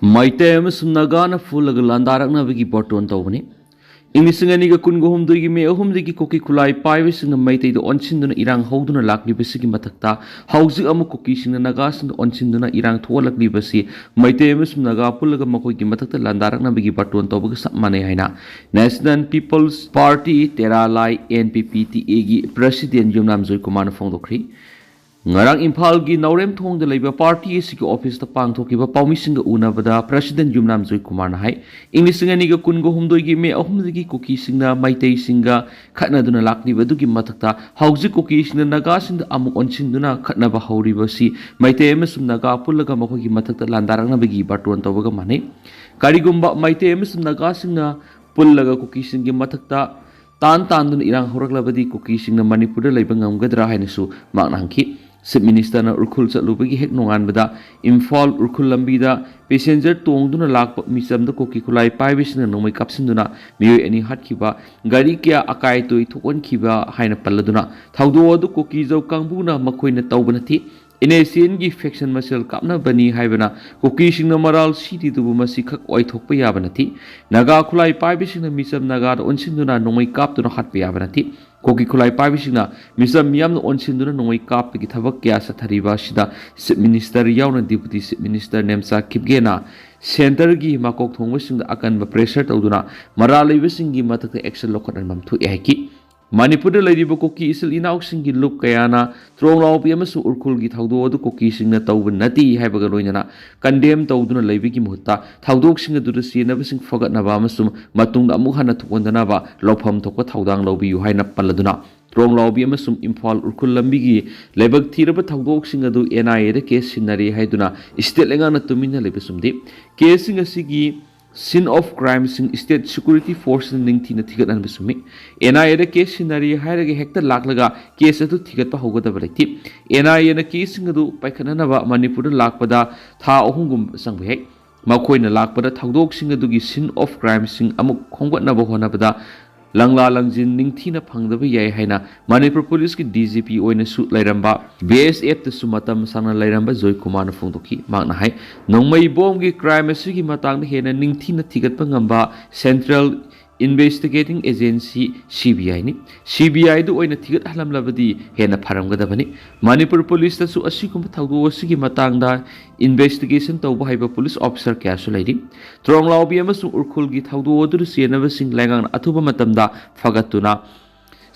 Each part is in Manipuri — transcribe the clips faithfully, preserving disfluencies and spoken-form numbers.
ꯃꯩꯇꯩ ꯑꯃꯁꯨꯡ ꯅꯥꯒꯥꯅ ꯄꯨꯜꯂꯒ ꯂꯥꯟꯗꯥꯔꯛꯅꯕꯒꯤ ꯕꯥꯔꯇꯣꯟ ꯇꯧꯕꯅꯤ꯫ ꯏꯪ ꯂꯤꯁꯤꯡ ꯑꯅꯤꯒ ꯀꯨꯟꯒ ꯍꯨꯝꯗꯣꯏꯒꯤ ꯃꯦ ꯑꯍꯨꯝꯗꯒꯤ ꯀꯨꯀꯤ ꯈꯨꯠꯂꯥꯏ ꯄꯥꯏꯕꯁꯤꯡꯅ ꯃꯩꯇꯩꯗ ꯑꯣꯟꯁꯤꯟꯗꯨꯅ ꯏꯔꯥꯡ ꯍꯧꯗꯨꯅ ꯂꯥꯛꯂꯤꯕꯁꯤꯒꯤ ꯃꯊꯛꯇ ꯍꯧꯖꯤꯛ ꯑꯃꯨꯛ ꯀꯨꯀꯤꯁꯤꯡꯅ ꯅꯥꯒꯥꯁꯤꯡꯗ ꯑꯣꯟꯁꯤꯟꯗꯨꯅ ꯏꯔꯥꯡ ꯊꯣꯛꯍꯜꯂꯛꯂꯤꯕꯁꯤ ꯃꯩꯇꯩ ꯑꯃꯁꯨꯡ ꯅꯥꯒꯥ ꯄꯨꯜꯂꯒ ꯃꯈꯣꯏꯒꯤ ꯃꯊꯛꯇ ꯂꯥꯟꯗꯥꯔꯛꯅꯕꯒꯤ ꯕꯥꯔꯇꯣꯟ ꯇꯧꯕꯒ ꯆꯞ ꯃꯥꯟꯅꯩ ꯍꯥꯏꯅ National People's Party, Tera Lai, N P P T A ꯒꯤ president ꯌꯨꯝꯅꯥꯝ ꯖꯣꯏꯀꯨꯃꯥꯔꯅ ꯐꯣꯡꯗꯣꯛꯈ꯭ꯔꯤ꯫ ꯉꯔꯥꯡ ꯏꯝꯐꯥꯜꯒꯤ ꯅꯥꯎꯔꯦꯝꯊꯣꯡꯗ ꯂꯩꯕ party ꯑꯁꯤꯒꯤ office ꯇ ꯄꯥꯡꯊꯣꯛꯈꯤꯕ ꯄꯥꯎꯃꯤꯁꯤꯡꯒ ꯎꯅꯕꯗ president ꯌꯨꯝꯅꯥꯝ ꯖꯣꯏꯀꯨꯃꯥꯔꯅ ꯍꯥꯏ, ꯏꯪ ꯂꯤꯁꯤꯡ ꯑꯅꯤꯒ ꯀꯨꯟꯒ ꯍꯨꯝꯗꯣꯏꯒꯤ ꯃꯦ ꯑꯍꯨꯝꯗꯒꯤ ꯀꯨꯀꯤꯁꯤꯡꯅ ꯃꯩꯇꯩꯁꯤꯡꯒ ꯈꯠꯅꯗꯨꯅ ꯂꯥꯛꯂꯤꯕ ꯑꯗꯨꯒꯤ ꯃꯊꯛꯇ ꯍꯧꯖꯤꯛ ꯀꯨꯀꯤꯁꯤꯡꯅ ꯅꯥꯒꯥꯁꯤꯡꯗ ꯑꯃꯨꯛ ꯑꯣꯟꯁꯤꯟꯗꯨꯅ ꯈꯠꯅꯕ ꯍꯧꯔꯤꯕꯁꯤ ꯃꯩꯇꯩ ꯑꯃꯁꯨꯡ ꯅꯥꯒꯥ ꯄꯨꯜꯂꯒ ꯃꯈꯣꯏꯒꯤ ꯃꯊꯛꯇ ꯂꯥꯟꯗꯥꯔꯛꯅꯕꯒꯤ ꯕꯥꯔꯇꯣꯟ ꯇꯧꯕꯒ ꯃꯥꯟꯅꯩ꯫ ꯀꯔꯤꯒꯨꯝꯕ ꯃꯩꯇꯩ ꯑꯃꯁꯨꯡ ꯅꯥꯒꯥꯁꯤꯡꯅ ꯄꯨꯜꯂꯒ ꯀꯨꯀꯤꯁꯤꯡꯒꯤ ꯃꯊꯛꯇ ꯇꯥꯟ ꯇꯥꯟꯗꯨꯅ ꯏꯔꯥꯡ ꯍꯧꯔꯛꯂꯕꯗꯤ ꯀꯨꯀꯤꯁꯤꯡꯅ ꯃꯅꯤꯄꯨꯔꯗ ꯂꯩꯕ ꯉꯝꯒꯗ꯭ꯔꯥ ꯍꯥꯏꯅꯁꯨ ꯃꯍꯥꯛꯅ ꯍꯪꯈꯤ꯫ Chief Minister ꯅ ꯎꯔꯈꯨꯜ ꯆꯠꯂꯨꯕꯒꯤ ꯍꯦꯛ ꯅꯣꯡꯉꯥꯟꯕꯗ ꯏꯝꯐꯥꯜ ꯎꯔꯈꯨꯜ ꯂꯝꯕꯤꯗ passenger ꯇꯣꯡꯗꯨꯅ ꯂꯥꯛꯄ ꯃꯤꯆꯝꯗ ꯀꯨꯀꯤ ꯈꯨꯠꯂꯥꯏ ꯄꯥꯏꯕꯁꯤꯡꯅ ꯅꯣꯡꯃꯩ ꯀꯥꯞꯁꯤꯟꯗꯨꯅ ꯃꯤꯑꯣꯏ ꯑꯅꯤ ꯍꯥꯠꯈꯤꯕ, ꯒꯥꯔꯤ ꯀꯌꯥ ꯑꯀꯥꯏ ꯑꯇꯣꯏ ꯊꯣꯛꯍꯟꯈꯤꯕ ꯍꯥꯏꯅ ꯄꯜꯂꯗꯨꯅ ꯊꯧꯗꯣꯛ ꯑꯗꯨ ꯀꯨꯀꯤꯖꯧ ꯀꯥꯡꯕꯨꯅ ꯃꯈꯣꯏꯅ ꯇꯧꯕ ꯅꯠꯇꯦ, N S C N ꯒꯤ faction ꯃꯁꯦꯜ ꯀꯥꯞꯅꯕꯅꯤ ꯍꯥꯏꯕꯅ ꯀꯨꯀꯤꯁꯤꯡꯅ ꯃꯔꯥꯜ ꯁꯤꯔꯤꯗꯨꯕꯨ ꯃꯁꯤꯈꯛ ꯑꯣꯏꯊꯣꯛꯄ ꯌꯥꯕ ꯅꯠꯇꯦ꯫ ꯅꯥꯒꯥ ꯈꯨꯠꯂꯥꯏ ꯄꯥꯏꯕꯁꯤꯡꯅ ꯃꯤꯆꯝ ꯅꯥꯒꯥꯗ ꯑꯣꯟꯁꯤꯟꯗꯨꯅ ꯅꯣꯡꯃꯩ ꯀꯥꯞꯇꯨꯅ ꯍꯥꯠꯄ ꯌꯥꯕ ꯅꯠꯇꯦ꯫ ꯀꯨꯀꯤ ꯈꯨꯠꯂꯥꯏ ꯄꯥꯏꯕꯁꯤꯡꯅ ꯃꯤꯆꯝ ꯃꯤꯌꯥꯝꯅ ꯑꯣꯟꯁꯤꯟꯗꯨꯅ ꯅꯣꯡꯃꯩ ꯀꯥꯞꯄꯒꯤ ꯊꯕꯛ ꯀꯌꯥ ꯆꯠꯊꯔꯤꯕ ꯑꯁꯤꯗ Chief Minister ꯌꯥꯎꯅ Deputy Chief Minister Nemcha ꯀꯤꯞꯒꯦꯅ centre ꯒꯤ ꯃꯀꯣꯛ ꯊꯣꯡꯕꯁꯤꯡꯗ ꯑꯀꯟꯕ pressure ꯇꯧꯗꯨꯅ ꯃꯔꯥꯜ ꯂꯩꯕꯁꯤꯡꯒꯤ ꯃꯊꯛꯇ action ꯂꯧꯈꯠꯍꯟꯐꯝ ꯊꯣꯛꯑꯦ ꯍꯥꯏꯈꯤ꯫ ꯃꯅꯤꯄꯨꯔꯗ ꯂꯩꯔꯤꯕ ꯀꯨꯀꯤ ꯏꯆꯤꯜ ꯏꯅꯥꯎꯁꯤꯡꯒꯤ ꯂꯨꯞ ꯀꯌꯥꯅ ꯇ꯭ꯔꯣꯡꯂꯥꯎꯕꯤ ꯑꯃꯁꯨꯡ ꯎꯔꯈꯨꯜꯒꯤ ꯊꯧꯗꯣꯛ ꯑꯗꯨ ꯀꯨꯀꯤꯁꯤꯡꯅ ꯇꯧꯕ ꯅꯠꯇꯦ ꯍꯥꯏꯕꯒ ꯂꯣꯏꯅꯅ condemn ꯇꯧꯗꯨꯅ ꯂꯩꯕꯒꯤ ꯃꯍꯨꯠꯇ ꯊꯧꯗꯣꯛꯁꯤꯡ ꯑꯗꯨꯗ ꯆꯦꯟꯅꯕꯁꯤꯡ ꯐꯒꯠꯅꯕ ꯑꯃꯁꯨꯡ ꯃꯇꯨꯡꯗ ꯑꯃꯨꯛ ꯍꯟꯅ ꯊꯣꯛꯍꯟꯗꯅꯕ ꯂꯧꯐꯝ ꯊꯣꯛꯄ ꯊꯧꯗꯥꯡ ꯂꯧꯕꯤꯌꯨ ꯍꯥꯏꯅ ꯄꯜꯂꯗꯨꯅ ꯇ꯭ꯔꯣꯡꯂꯥꯎꯕꯤ ꯑꯃꯁꯨꯡ ꯏꯝꯐꯥꯜ ꯎꯔꯈꯨꯜ ꯂꯝꯕꯤꯒꯤ ꯂꯥꯏꯕꯛ ꯊꯤꯔꯕ ꯊꯧꯗꯣꯛꯁꯤꯡ ꯑꯗꯨ N I A the case ꯁꯤꯟꯅꯔꯦ ꯍꯥꯏꯗꯨꯅ state ꯂꯩꯉꯥꯛꯅ ꯇꯨꯃꯤꯟꯅ ꯂꯩꯕ ꯆꯨꯝꯗꯦ꯫ Case ꯁꯤꯡ ꯑꯁꯤꯒꯤ scene of crime ꯁꯤꯡ state security force ꯅ ꯅꯤꯡꯊꯤꯅ ꯊꯤꯒꯠꯍꯟꯕ ꯆꯨꯝꯃꯤ꯫ N I A the case scenery ꯍꯥꯏꯔꯒ ꯍꯦꯛꯇ ꯂꯥꯛꯂꯒ case ꯑꯗꯨ ꯊꯤꯒꯠꯄ ꯍꯧꯒꯗꯕ ꯂꯩꯇꯦ꯫ N I A ꯅ case ꯁꯤꯡ ꯑꯗꯨ ꯄꯥꯏꯈꯠꯅꯅꯕ ꯃꯅꯤꯄꯨꯔꯗ ꯂꯥꯛꯄꯗ ꯊꯥ ꯑꯍꯨꯝꯒꯨꯝꯕ ꯆꯪꯕ ꯌꯥꯏ꯫ ꯃꯈꯣꯏꯅ ꯂꯥꯛꯄꯗ ꯊꯧꯗꯣꯛꯁꯤꯡ ꯑꯗꯨꯒꯤ scene of crime ꯁꯤꯡ ꯑꯃꯨꯛ ꯈꯣꯝꯒꯠꯅꯕ ꯍꯣꯠꯅꯕꯗ ꯂꯪꯂꯥ ꯂꯪꯖꯤꯟ ꯅꯤꯡꯊꯤꯅ ꯐꯪꯗꯕ ꯌꯥꯏ ꯍꯥꯏꯅ ꯃꯅꯤꯄꯨꯔ ꯄꯨꯂꯤꯁꯀꯤ ꯗꯤ ꯖꯤ ꯄꯤ ꯑꯣꯏꯅꯁꯨ ꯂꯩꯔꯝꯕ, ꯕꯤ ꯑꯦꯁ ꯑꯦꯐꯇꯁꯨ ꯃꯇꯝ ꯁꯥꯡꯅ ꯂꯩꯔꯝꯕ ꯖꯣꯏ ꯀꯨꯃꯥꯔꯅ ꯐꯣꯡꯗꯣꯛꯈꯤ꯫ ꯃꯍꯥꯛꯅ ꯍꯥꯏ, ꯅꯣꯡꯃꯩ ꯕꯣꯝꯒꯤ ꯀ꯭ꯔꯥꯏꯝ ꯑꯁꯤꯒꯤ ꯃꯇꯥꯡꯗ ꯍꯦꯟꯅ ꯅꯤꯡꯊꯤꯅ ꯊꯤꯒꯠꯄ ꯉꯝꯕ central investigating agency C B ꯑꯥꯏꯅꯤ꯫ ꯁꯤ ꯕꯤ ꯑꯥꯏꯗꯨ ꯑꯣꯏꯅ ꯊꯤꯒꯠꯍꯜꯂꯝꯂꯕꯗꯤ ꯍꯦꯟꯅ ꯐꯔꯝꯒꯗꯕꯅꯤ꯫ ꯃꯅꯤꯄꯨꯔ ꯄꯨꯂꯤꯁꯇꯁꯨ ꯑꯁꯤꯒꯨꯝꯕ ꯊꯧꯗꯣꯛ ꯑꯁꯤꯒꯤ ꯃꯇꯥꯡꯗ ꯏꯟꯚꯦꯁꯇꯤꯒꯦꯁꯟ ꯇꯧꯕ ꯍꯩꯕ ꯄꯨꯂꯤꯁ ꯑꯣꯐꯤꯁꯔ ꯀꯌꯥꯁꯨ ꯂꯩꯔꯤ꯫ ꯇ꯭ꯔꯣꯡꯂꯥꯎꯕꯤ ꯑꯃꯁꯨꯡ ꯎꯔꯈꯨꯜꯒꯤ ꯊꯧꯗꯣꯛ ꯑꯗꯨꯗ ꯆꯦꯟꯅꯕꯁꯤꯡ ꯂꯩꯉꯥꯛꯅ ꯑꯊꯨꯕ ꯃꯇꯝꯗ ꯐꯒꯠꯇꯨꯅ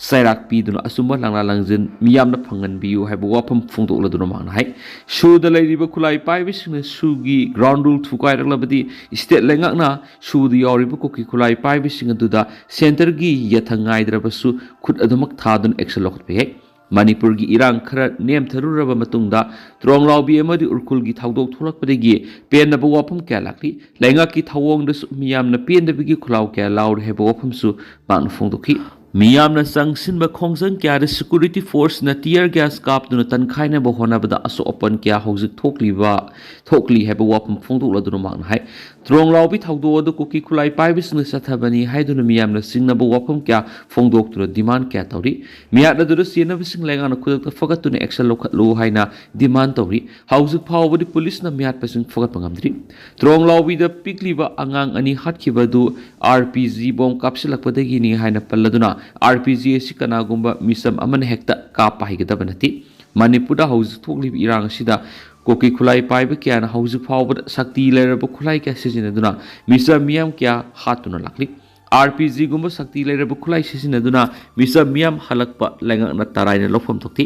ꯆꯩꯔꯥꯛ ꯄꯤꯗꯨꯅ ꯑꯆꯨꯝꯕ ꯂꯪꯂꯥ ꯂꯪꯖꯤꯟ ꯃꯤꯌꯥꯝꯅ ꯐꯪꯍꯟꯕꯤꯌꯨ ꯍꯥꯏꯕ ꯋꯥꯐꯝ ꯐꯣꯡꯗꯣꯛꯂꯗꯨꯅ ꯃꯍꯥꯛꯅ ꯍꯥꯏ, ꯁꯨꯗ ꯂꯩꯔꯤꯕ ꯈꯨꯠꯂꯥꯏ ꯄꯥꯏꯕꯁꯤꯡꯅ ꯁꯨꯒꯤ ꯒ꯭ꯔꯥꯎꯟ ꯔꯨꯜ ꯊꯨꯒꯥꯏꯔꯛꯂꯕꯗꯤ ꯁ꯭ꯇꯦꯠ ꯂꯩꯉꯥꯛꯅ ꯁꯨꯗ ꯌꯥꯎꯔꯤꯕ ꯀꯨꯀꯤ ꯈꯨꯠꯂꯥꯏ ꯄꯥꯏꯕꯁꯤꯡ ꯑꯗꯨꯗ ꯁꯦꯟꯇꯔꯒꯤ ꯌꯥꯊꯪ ꯉꯥꯏꯗ꯭ꯔꯕꯁꯨ ꯈꯨꯠ ꯑꯗꯨꯃꯛ ꯊꯥꯗꯨꯅ ꯑꯦꯛꯁꯟ ꯂꯧꯈꯠꯄ ꯌꯥꯏ꯫ ꯃꯅꯤꯄꯨꯔꯒꯤ ꯏꯔꯥꯡ ꯈꯔ ꯅꯦꯝꯊꯔꯨꯔꯕ ꯃꯇꯨꯡꯗ ꯇ꯭ꯔꯣꯡꯂꯥꯎꯕꯤ ꯑꯃꯗꯤ ꯎꯔꯈꯨꯜꯒꯤ ꯊꯧꯗꯣꯛ ꯊꯣꯛꯂꯛꯄꯗꯒꯤ ꯄꯦꯟꯗꯕ ꯋꯥꯐꯝ ꯀꯌꯥ ꯂꯥꯛꯂꯤ꯫ ꯂꯩꯉꯥꯛꯀꯤ ꯊꯧꯑꯣꯡꯗꯁꯨ ꯃꯤꯌꯥꯝꯅ ꯄꯦꯟꯗꯕꯒꯤ ꯈꯨꯜꯂꯥꯎ ꯀꯌꯥ ꯂꯥꯎꯔꯤ ꯍꯥꯏꯕ ꯋꯥꯐꯝꯁꯨ ꯃꯍꯥꯛꯅ ꯐꯣꯡꯗꯣꯛꯈꯤ꯫ ꯃꯤꯌꯥꯝꯅ ꯆꯪꯁꯤꯟꯕ ꯈꯣꯡꯖꯪ ꯀꯌꯥꯗ ꯁꯦꯀ꯭ꯌꯨꯔꯤꯇꯤ ꯐꯣꯔꯁꯅ ꯇꯤꯌꯔ ꯒ꯭ꯌꯥꯁ ꯀꯥꯞꯇꯨꯅ ꯇꯟꯈꯥꯏꯅꯕ ꯍꯣꯠꯅꯕꯗ ꯑꯁꯣꯛ ꯑꯄꯟ ꯀꯌꯥ ꯍꯧꯖꯤꯛ ꯊꯣꯛꯂꯤꯕ, ꯊꯣꯛꯂꯤ ꯍꯥꯏꯕ ꯋꯥꯐꯝ ꯐꯣꯡꯗꯣꯛꯂꯗꯨꯅ ꯃꯍꯥꯛꯅ ꯍꯥꯏ, ꯇ꯭ꯔꯣꯡꯂꯥꯎꯕꯤ ꯊꯧꯗꯣꯛ ꯑꯗꯨ ꯀꯨꯀꯤ ꯈꯨꯠꯂꯥꯏ ꯄꯥꯏꯕꯁꯤꯡꯅ ꯆꯠꯊꯕꯅꯤ ꯍꯥꯏꯗꯨꯅ ꯃꯤꯌꯥꯝꯅ ꯆꯤꯡꯅꯕ ꯋꯥꯐꯝ ꯀꯌꯥ ꯐꯣꯡꯗꯣꯛꯇꯨꯅ ꯗꯤꯃꯥꯟ ꯀꯌꯥ ꯇꯧꯔꯤ꯫ ꯃꯤꯍꯥꯠ ꯑꯗꯨꯗ ꯆꯦꯟꯅꯕꯁꯤꯡ ꯂꯩꯉꯥꯛꯅ ꯈꯨꯗꯛꯇ ꯐꯒꯠꯇꯨꯅ ꯑꯦꯛꯁꯟ ꯂꯧꯈꯠꯂꯨ ꯍꯥꯏꯅ ꯗꯤꯃꯥꯟ ꯇꯧꯔꯤ꯫ ꯍꯧꯖꯤꯛ ꯐꯥꯎꯕꯗꯤ ꯄꯨꯂꯤꯁꯅ ꯃꯤꯍꯥꯠꯄꯁꯤꯡ ꯐꯒꯠꯄ ꯉꯝꯗ꯭ꯔꯤ꯫ ꯇ꯭ꯔꯣꯡꯂꯥꯎꯕꯤꯗ ꯄꯤꯛꯂꯤꯕ ꯑꯉꯥꯡ ꯑꯅꯤ ꯍꯥꯠꯈꯤꯕ ꯑꯗꯨ ꯑꯥꯔ ꯄꯤ ꯖꯤ ꯕꯣꯝ ꯀꯥꯞꯁꯤꯜꯂꯛꯄꯗꯒꯤꯅꯤ ꯍꯥꯏꯅ ꯄꯜꯂꯗꯨꯅ, ꯑꯥꯔ ꯄꯤ ꯖꯤ ꯑꯁꯤ ꯀꯅꯥꯒꯨꯝꯕ ꯃꯤꯆꯝ ꯑꯃꯅ ꯍꯦꯛꯇ ꯀꯥꯞꯄ ꯍꯩꯒꯗꯕ ꯅꯠꯇꯦ꯫ ꯃꯅꯤꯄꯨꯔꯗ ꯍꯧꯖꯤꯛ ꯊꯣꯛꯂꯤꯕ ꯏꯔꯥꯡ ꯑꯁꯤꯗ ꯀꯨꯀꯤ ꯈꯨꯠꯂꯥꯏ ꯄꯥꯏꯕ ꯀꯌꯥꯅ ꯍꯧꯖꯤꯛ ꯐꯥꯎꯕꯗ ꯁꯛꯇꯤ ꯂꯩꯔꯕ ꯈꯨꯠꯂꯥꯏ ꯀꯌꯥ ꯁꯤꯖꯤꯟꯅꯗꯨꯅ ꯃꯤꯆꯝ ꯃꯤꯌꯥꯝ ꯀꯌꯥ ꯍꯥꯠꯇꯨꯅ ꯂꯥꯛꯂꯤ꯫ ꯑꯥꯔ ꯄꯤ ꯖꯤꯒꯨꯝꯕ ꯁꯛꯇꯤ ꯂꯩꯔꯕ ꯈꯨꯠꯂꯥꯏ ꯁꯤꯖꯤꯟꯅꯗꯨꯅ ꯃꯤꯆꯝ ꯃꯤꯌꯥꯝ ꯍꯜꯂꯛꯄ ꯂꯩꯉꯥꯛꯅ ꯇꯔꯥꯏꯅ ꯂꯧꯐꯝ ꯊꯣꯛꯇꯦ꯫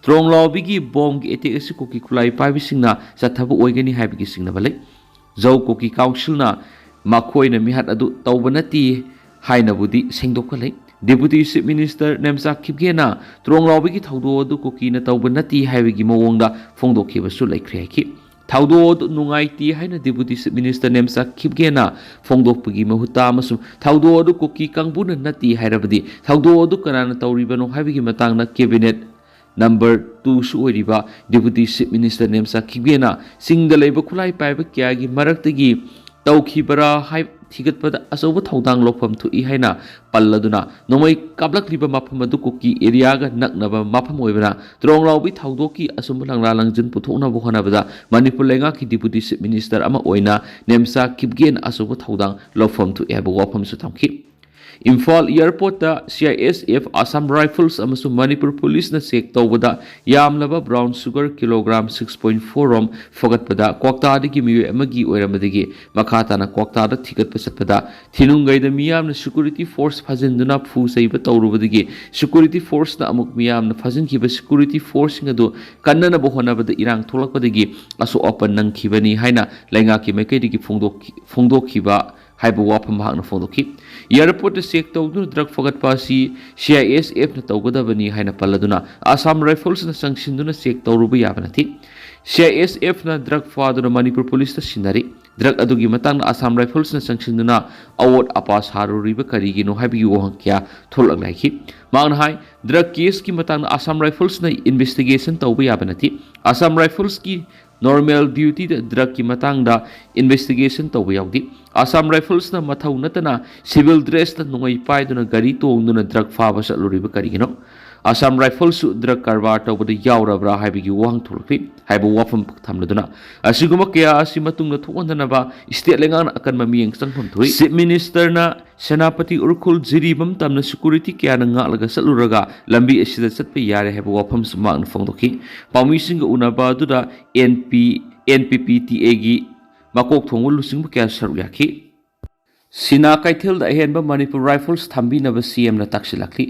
ꯇ꯭ꯔꯣꯡꯂꯥꯎꯕꯤꯒꯤ ꯕꯣꯝꯒꯤ ꯑꯦꯇꯦꯛ ꯑꯁꯤ ꯀꯨꯀꯤ ꯈꯨꯠꯂꯥꯏ ꯄꯥꯏꯕꯁꯤꯡꯅ ꯆꯠꯊꯕ ꯑꯣꯏꯒꯅꯤ ꯍꯥꯏꯕꯒꯤ ꯆꯤꯡꯅꯕ ꯂꯩ꯫ ꯖꯧ ꯀꯨꯀꯤ ꯀꯥꯎꯟꯁꯤꯜꯅ ꯃꯈꯣꯏꯅ ꯃꯤꯍꯥꯠ ꯑꯗꯨ ꯇꯧꯕ ꯅꯠꯇꯦ ꯍꯥꯏꯅꯕꯨꯗꯤ ꯁꯦꯡꯗꯣꯛꯄ ꯂꯩ꯫ ꯗꯦꯄꯨꯇꯤ ꯆꯤꯐ ꯃꯤꯅꯤꯁꯇꯔ ꯅꯦꯝꯆꯥ ꯈꯤꯞꯒꯦꯅ ꯇ꯭ꯔꯣꯡꯂꯥꯎꯕꯤꯒꯤ ꯊꯧꯗꯣꯛ ꯑꯗꯨ ꯀꯨꯀꯤꯅ ꯇꯧꯕ ꯅꯠꯇꯦ ꯍꯥꯏꯕꯒꯤ ꯃꯑꯣꯡꯗ ꯐꯣꯡꯗꯣꯛꯈꯤꯕꯁꯨ ꯂꯩꯈ꯭ꯔꯦ ꯍꯥꯏꯈꯤ꯫ ꯊꯧꯗꯣꯛ ꯑꯗꯨ ꯅꯨꯡꯉꯥꯏꯇꯦ ꯍꯥꯏꯅ ꯗꯦꯄꯨꯇꯤ ꯆꯤꯐ ꯃꯤꯅꯤꯁꯇꯔ ꯅꯦꯝꯆꯥ ꯈꯤꯞꯒꯦꯅ ꯐꯣꯡꯗꯣꯛꯄꯒꯤ ꯃꯍꯨꯠꯇ ꯑꯃꯁꯨꯡ ꯊꯧꯗꯣꯛ ꯑꯗꯨ ꯀꯨꯀꯤ ꯀꯥꯡꯕꯨꯅ ꯅꯠꯇꯦ ꯍꯥꯏꯔꯕꯗꯤ ꯊꯧꯗꯣꯛ ꯑꯗꯨ ꯀꯅꯥꯅ ꯇꯧꯔꯤꯕꯅꯣ ꯍꯥꯏꯕꯒꯤ ꯃꯇꯥꯡꯗ ꯀꯦꯕꯤꯅꯦꯠ ꯅꯝꯕꯔ ꯇꯨꯁꯨ ꯑꯣꯏꯔꯤꯕ ꯗꯦꯄꯨꯇꯤ ꯆꯤꯐ ꯃꯤꯅꯤꯁꯇꯔ ꯅꯦꯝꯆꯥ ꯈꯤꯞꯒꯦꯅ ꯆꯤꯡꯗ ꯂꯩꯕ ꯈꯨꯠꯂꯥꯏ ꯄꯥꯏꯕ ꯀꯌꯥꯒꯤ ꯃꯔꯛꯇꯒꯤ ꯇꯧꯈꯤꯕꯔꯥ ꯍꯥꯏ-, ꯊꯤꯒꯠꯄꯗ ꯑꯆꯧꯕ ꯊꯧꯗꯥꯡ ꯂꯧꯐꯝ ꯊꯣꯛꯏ ꯍꯥꯏꯅ ꯄꯜꯂꯗꯨꯅ, ꯅꯣꯡꯃꯩ ꯀꯥꯞꯂꯛꯂꯤꯕ ꯃꯐꯝ ꯑꯗꯨ ꯀꯨꯀꯤ ꯑꯦꯔꯤꯌꯥꯒ ꯅꯛꯅꯕ ꯃꯐꯝ ꯑꯣꯏꯕꯅ, ꯇ꯭ꯔꯣꯡꯂꯥꯎꯕꯤ ꯊꯧꯗꯣꯛꯀꯤ ꯑꯆꯨꯝꯕ ꯂꯪꯂꯥ ꯂꯪꯖꯤꯟ ꯄꯨꯊꯣꯛꯅꯕ ꯍꯣꯠꯅꯕꯗ ꯃꯅꯤꯄꯨꯔ ꯂꯩꯉꯥꯛꯀꯤ ꯗꯤꯄꯨꯇꯤ ꯆꯤꯐ ꯃꯤꯅꯤꯁꯇꯔ ꯑꯃ ꯑꯣꯏꯅ ꯅꯦꯝꯆꯥ ꯀꯤꯞꯒꯦꯟ ꯑꯆꯧꯕ ꯊꯧꯗꯥꯡ ꯂꯧꯐꯝ ꯊꯣꯛꯏ ꯍꯥꯏꯕ ꯋꯥꯐꯝꯁꯨ ꯊꯝꯈꯤ꯫ ꯏꯝꯐꯥꯜ ꯑꯦꯌꯔꯄꯣꯔꯠꯇ ꯁꯤ I S F Assam rifles ꯑꯃꯁꯨꯡ ꯃꯅꯤꯄꯨꯔ ꯄꯨꯂꯤꯁꯅ ꯆꯦꯛ ꯇꯧꯕꯗ ꯌꯥꯝꯂꯕ brown sugar kilogram six point four ꯔꯣꯝ ꯐꯒꯠꯄꯗ ꯀ꯭ꯋꯥꯛꯇꯥꯗꯒꯤ ꯃꯤꯑꯣꯏ ꯑꯃꯒꯤ ꯑꯣꯏꯔꯝꯕꯗꯒꯤ ꯃꯈꯥ ꯇꯥꯅ ꯀ꯭ꯋꯥꯛꯇꯥꯗ ꯊꯤꯒꯠꯄ ꯆꯠꯄꯗ ꯊꯤꯅꯨꯡꯒꯩꯗ ꯃꯤꯌꯥꯝꯅ ꯁꯦꯀ꯭ꯌꯨꯔꯤꯇꯤ ꯐꯣꯔꯁ ꯐꯥꯖꯤꯟꯗꯨꯅ ꯐꯨ ꯆꯩꯕ ꯇꯧꯔꯨꯕꯗꯒꯤ ꯁꯦꯀ꯭ꯌꯨꯔꯤꯇꯤ ꯐꯣꯔꯁꯅ ꯑꯃꯨꯛ ꯃꯤꯌꯥꯝꯅ ꯐꯥꯖꯤꯟꯈꯤꯕ ꯁꯦꯀ꯭ꯌꯨꯔꯤꯇꯤ ꯐꯣꯔꯁꯁꯤꯡ ꯑꯗꯨ ꯀꯟꯅꯅꯕ ꯍꯣꯠꯅꯕꯗ ꯏꯔꯥꯡ ꯊꯣꯛꯂꯛꯄꯗꯒꯤ ꯑꯁꯣꯛ ꯑꯄꯟ ꯅꯪꯈꯤꯕꯅꯤ ꯍꯥꯏꯅ ꯂꯩꯉꯥꯛꯀꯤ ꯃꯥꯏꯀꯩꯗꯒꯤ ꯐꯣꯡꯗꯣꯛꯈꯤ-, ꯐꯣꯡꯗꯣꯛꯈꯤꯕ ꯍꯥꯏꯕ ꯋꯥꯐꯝ ꯃꯍꯥꯛꯅ ꯐꯣꯡꯗꯣꯛꯈꯤ꯫ ꯑꯦꯌꯔꯄꯣꯔꯠꯇ ꯆꯦꯛ ꯇꯧꯗꯨꯅ ꯗ꯭ꯔꯒ ꯐꯒꯠꯄ ꯑꯁꯤ ꯁꯤ ꯑꯥꯏ ꯑꯦꯁ ꯑꯦꯐꯅ ꯇꯧꯒꯗꯕꯅꯤ ꯍꯥꯏꯅ ꯄꯜꯂꯗꯨꯅ ꯑꯁꯥꯝ ꯔꯥꯏꯐꯜꯁꯅ ꯆꯪꯁꯤꯟꯗꯨꯅ ꯆꯦꯛ ꯇꯧꯔꯨꯕ ꯌꯥꯕ ꯅꯠꯇꯦ꯫ ꯁꯤ ꯑꯥꯏ ꯑꯦꯁ ꯑꯦꯐꯅ ꯗ꯭ꯔꯒ ꯐꯥꯗꯨꯅ ꯃꯅꯤꯄꯨꯔ ꯄꯨꯂꯤꯁꯇ ꯁꯤꯟꯅꯔꯤ꯫ ꯗ꯭ꯔꯒ ꯑꯗꯨꯒꯤ ꯃꯇꯥꯡꯗ ꯑꯁꯥꯝ ꯔꯥꯏꯐꯜꯁꯅ ꯆꯪꯁꯤꯟꯗꯨꯅ ꯑꯋꯣꯠ ꯑꯄꯥ ꯁꯥꯔꯨꯔꯤꯕ ꯀꯔꯤꯒꯤꯅꯣ ꯍꯥꯏꯕꯒꯤ ꯋꯥꯍꯪ ꯀꯌꯥ ꯊꯣꯛꯂꯛꯂꯦ ꯍꯥꯏꯈꯤ꯫ ꯃꯍꯥꯛꯅ ꯍꯥꯏ, ꯗ꯭ꯔꯒ ꯀꯦꯁꯀꯤ ꯃꯇꯥꯡꯗ ꯑꯁꯥꯝ ꯔꯥꯏꯐꯜꯁꯅ ꯏꯟꯚꯦꯁꯇꯤꯒꯦꯁꯟ ꯇꯧꯕ ꯌꯥꯕ ꯅꯠꯇꯦ꯫ ꯑꯁꯥꯝ ꯔꯥꯏꯐꯜꯁꯀꯤ ꯅꯣꯔꯃꯦꯜ ꯗ꯭ꯌꯨꯇꯤꯗ ꯗ꯭ꯔꯒꯀꯤ ꯃꯇꯥꯡꯗ ꯏꯟꯚꯦꯁꯇꯤꯒꯦꯁꯟ ꯇꯧꯕ ꯌꯥꯎꯗꯦ꯫ ꯑꯁꯥꯝ ꯔꯥꯏꯐꯜꯁꯅ ꯃꯊꯧ ꯅꯠꯇꯅ ꯁꯤꯚꯤꯜ ꯗ꯭ꯔꯦꯁꯇ ꯅꯣꯡꯃꯩ ꯄꯥꯏꯗꯨꯅ ꯒꯥꯔꯤ ꯇꯣꯡꯗꯨꯅ ꯗ꯭ꯔꯒ ꯐꯥꯕ ꯆꯠꯂꯨꯔꯤꯕ ꯀꯔꯤꯒꯤꯅꯣ? ꯑꯁꯥꯝ ꯔꯥꯏꯐꯜꯁꯁꯨ ꯗ꯭ꯔꯒ ꯀꯔꯕꯥꯔ ꯇꯧꯕꯗ ꯌꯥꯎꯔꯕ꯭ꯔꯥ ꯍꯥꯏꯕꯒꯤ ꯋꯥꯍꯪ ꯊꯣꯛꯂꯛꯈꯤ ꯍꯥꯏꯕ ꯋꯥꯐꯝ ꯊꯝꯂꯗꯨꯅ, ꯑꯁꯤꯒꯨꯝꯕ ꯀꯌꯥ ꯑꯁꯤ ꯃꯇꯨꯡꯗ ꯊꯣꯛꯍꯟꯗꯅꯕ ꯁ꯭ꯇꯦꯠ ꯂꯩꯉꯥꯛꯅ ꯑꯀꯟꯕ ꯃꯤꯠꯌꯦꯡ ꯆꯪꯐꯝ ꯊꯣꯛꯏ꯫ ꯆꯤꯐ ꯃꯤꯅꯤꯁꯇꯔꯅ ꯁꯦꯅꯥꯄꯇꯤ ꯎꯔꯈꯨꯜ ꯖꯤꯔꯤꯕꯥꯝ ꯇꯝꯅ ꯁꯦꯀ꯭ꯌꯨꯔꯤꯇꯤ ꯀꯌꯥꯅ ꯉꯥꯛꯂꯒ ꯆꯠꯂꯨꯔꯒ ꯂꯝꯕꯤ ꯑꯁꯤꯗ ꯆꯠꯄ ꯌꯥꯔꯦ ꯍꯥꯏꯕ ꯋꯥꯐꯝꯁꯨ ꯃꯍꯥꯛꯅ ꯐꯣꯡꯗꯣꯛꯈꯤ꯫ ꯄꯥꯎꯃꯤꯁꯤꯡꯒ ꯎꯅꯕ ꯑꯗꯨꯗ N P, N P P T ꯑꯦꯒꯤ ꯃꯀꯣꯛ ꯊꯣꯡꯕ ꯂꯨꯆꯤꯡꯕ ꯀꯌꯥ ꯁꯔꯨꯛ ꯌꯥꯈꯤ꯫ ꯁꯤꯅꯥ ꯀꯩꯊꯦꯜꯗ ꯑꯍꯦꯟꯕ ꯃꯅꯤꯄꯨꯔ ꯔꯥꯏꯐꯜꯁ ꯊꯝꯕꯤꯅꯕ ꯁꯤ ꯑꯦꯝꯅ ꯇꯥꯛꯁꯤꯜꯂꯛꯂꯤ꯫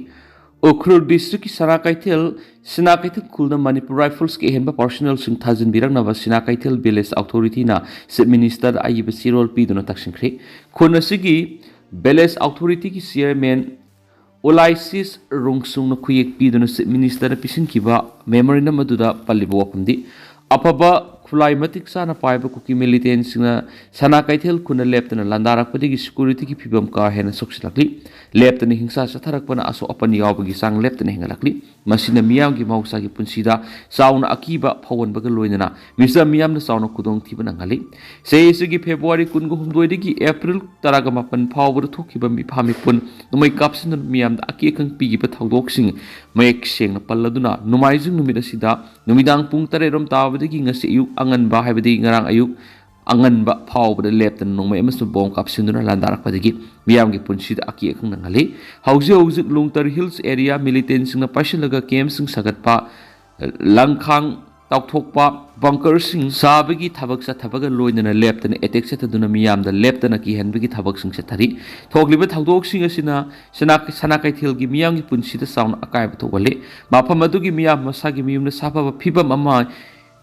ꯎꯈ꯭ꯔꯨꯜ ꯗꯤꯁꯇ꯭ꯔꯤꯛꯀꯤ ꯁꯅꯥ ꯀꯩꯊꯦꯜ, ꯁꯤꯅꯥ ꯀꯩꯊꯦꯜ ꯈꯨꯜꯗ ꯃꯅꯤꯄꯨꯔ ꯔꯥꯏꯐꯜꯁꯀꯤ ꯑꯍꯦꯟꯕ ꯄꯥꯔꯁꯣꯅꯦꯜꯁꯤꯡ ꯊꯥꯖꯤꯟꯕꯤꯔꯛꯅꯕ ꯁꯤꯅꯥ ꯀꯩꯊꯦꯜ ꯚꯤꯂꯦꯖ ꯑꯣꯊꯣꯔꯤꯇꯤꯅ ꯆꯤꯐ ꯃꯤꯅꯤꯁꯇꯔꯗ ꯑꯏꯕ ꯆꯦꯔꯣꯜ ꯄꯤꯗꯨꯅ ꯇꯛꯁꯤꯟꯈ꯭ꯔꯦ꯫ ꯈꯨꯟ ꯑꯁꯤꯒꯤ ꯚꯤꯂꯦꯖ ꯑꯣꯊꯣꯔꯤꯇꯤꯒꯤ ꯆꯤꯌꯔꯃꯦꯟ ꯑꯣꯂꯥꯏꯁꯤꯁ ꯔꯣꯡꯁꯨꯡꯅ ꯈꯨꯌꯦꯛ ꯄꯤꯗꯨꯅ ꯆꯤꯐ ꯃꯤꯅꯤꯁꯇꯔꯗ ꯄꯤꯁꯤꯟꯈꯤꯕ ꯃꯦꯃꯣꯔꯦꯟꯗꯝ ꯑꯗꯨꯗ ꯄꯜꯂꯤꯕ ꯋꯥꯐꯝꯗꯤ, ꯑꯐꯕ ꯈꯨꯠꯂꯥꯏ ꯃꯇꯤꯛ ꯆꯥꯅ ꯄꯥꯏꯕ ꯀꯨꯀꯤ ꯃꯤꯂꯤꯇꯦꯟꯁꯤꯡꯅ ꯁꯅꯥ ꯀꯩꯊꯦꯜ ꯈꯨꯟꯗ ꯂꯦꯞꯇꯅ ꯂꯥꯟꯗꯥꯔꯛꯄꯗꯒꯤ ꯁꯦꯀ꯭ꯌꯨꯔꯤꯇꯤꯒꯤ ꯐꯤꯕꯝ ꯀꯥ ꯍꯦꯟꯅ ꯁꯣꯛꯆꯤꯜꯂꯛꯂꯤ꯫ ꯂꯦꯞꯇꯅ ꯍꯤꯡꯁꯥ ꯆꯠꯊꯔꯛꯄꯅ ꯑꯁꯣꯛ ꯑꯄꯟ ꯌꯥꯎꯕꯒꯤ ꯆꯥꯡ ꯂꯦꯞꯇꯅ ꯍꯦꯟꯒꯠꯂꯛꯂꯤ꯫ ꯃꯁꯤꯅ ꯃꯤꯌꯥꯝꯒꯤ ꯃꯍꯧꯁꯥꯒꯤ ꯄꯨꯟꯁꯤꯗ ꯆꯥꯎꯅ ꯑꯀꯤꯕ ꯐꯥꯎꯍꯟꯕꯒ ꯂꯣꯏꯅꯅ ꯃꯤꯆꯝ ꯃꯤꯌꯥꯝꯗ ꯆꯥꯎꯅ ꯈꯨꯗꯣꯡꯊꯤꯕ ꯅꯪꯍꯜꯂꯤ꯫ ꯆꯍꯤ ꯑꯁꯤꯒꯤ ꯐꯦꯕ꯭ꯔꯨꯋꯥꯔꯤ ꯀꯨꯟꯒ ꯍꯨꯝꯗꯣꯏꯗꯒꯤ ꯑꯦꯄ꯭ꯔꯤꯜ ꯇꯔꯥꯒ ꯃꯥꯄꯟ ꯐꯥꯎꯕꯗ ꯊꯣꯛꯈꯤꯕ ꯃꯤꯐꯥ ꯃꯤꯄꯨꯟ ꯅꯣꯡꯃꯩ ꯀꯥꯞꯁꯤꯟꯗꯨꯅ ꯃꯤꯌꯥꯝꯗ ꯑꯀꯤ ꯑꯈꯪ ꯄꯤꯈꯤꯕ ꯊꯧꯗꯣꯛꯁꯤꯡ ꯃꯌꯦꯛ ꯁꯦꯡꯅ ꯄꯜꯂꯗꯨꯅ, ꯅꯣꯡꯃꯥꯏꯖꯤꯡ ꯅꯨꯃꯤꯠ ꯑꯁꯤꯗ ꯅꯨꯃꯤꯗꯥꯡ ꯄꯨꯡ ꯇꯔꯦꯠ ꯔꯣꯝ ꯇꯥꯕꯗꯒꯤ ꯉꯁꯤ ꯑꯌꯨꯛ ꯑꯉꯟꯕ, ꯍꯥꯏꯕꯗꯤ ꯉꯔꯥꯡ ꯑꯌꯨꯛ ꯑꯉꯟꯕ ꯐꯥꯎꯕꯗ ꯂꯦꯞꯇꯅ ꯅꯣꯡꯃꯩ ꯑꯃꯁꯨꯡ ꯕꯣꯝ ꯀꯥꯞꯁꯤꯟꯗꯨꯅ ꯂꯥꯟꯗꯥꯔꯛꯄꯗꯒꯤ ꯃꯤꯌꯥꯝꯒꯤ ꯄꯨꯟꯁꯤꯗ ꯑꯀꯤ ꯑꯈꯪ ꯅꯪꯍꯜꯂꯤ꯫ ꯍꯧꯖꯤꯛ ꯍꯧꯖꯤꯛ ꯂꯨꯡꯇꯔ ꯍꯤꯜꯁ ꯑꯦꯔꯤꯌꯥ ꯃꯤꯂꯤꯇꯦꯟꯁꯤꯡꯅ ꯄꯥꯏꯁꯤꯜꯂꯒ ꯀꯦꯝꯁꯤꯡ ꯁꯥꯒꯠꯄ, ꯂꯪꯈꯥꯡ ꯇꯥꯎꯊꯣꯛꯄ, ꯕꯪꯀꯔꯁꯤꯡ ꯁꯥꯕꯒꯤ ꯊꯕꯛ ꯆꯠꯊꯕꯒ ꯂꯣꯏꯅꯅ ꯂꯦꯞꯇꯅ ꯑꯦꯇꯦꯛ ꯆꯠꯊꯗꯨꯅ ꯃꯤꯌꯥꯝꯗ ꯂꯦꯞꯇꯅ ꯀꯤꯍꯟꯕꯒꯤ ꯊꯕꯛꯁꯤꯡ ꯆꯠꯊꯔꯤ꯫ ꯊꯣꯛꯂꯤꯕ ꯊꯧꯗꯣꯛꯁꯤꯡ ꯑꯁꯤꯅ ꯁꯅꯥ-, ꯁꯅꯥ ꯀꯩꯊꯦꯜꯒꯤ ꯃꯤꯌꯥꯝꯒꯤ ꯄꯨꯟꯁꯤꯗ ꯆꯥꯎꯅ ꯑꯀꯥꯏꯕ ꯊꯣꯛꯍꯜꯂꯤ꯫ ꯃꯐꯝ ꯑꯗꯨꯒꯤ ꯃꯤꯌꯥꯝ ꯃꯁꯥꯒꯤ ꯃꯌꯨꯝꯗ ꯁꯥꯐꯕ ꯐꯤꯕꯝ ꯑꯃ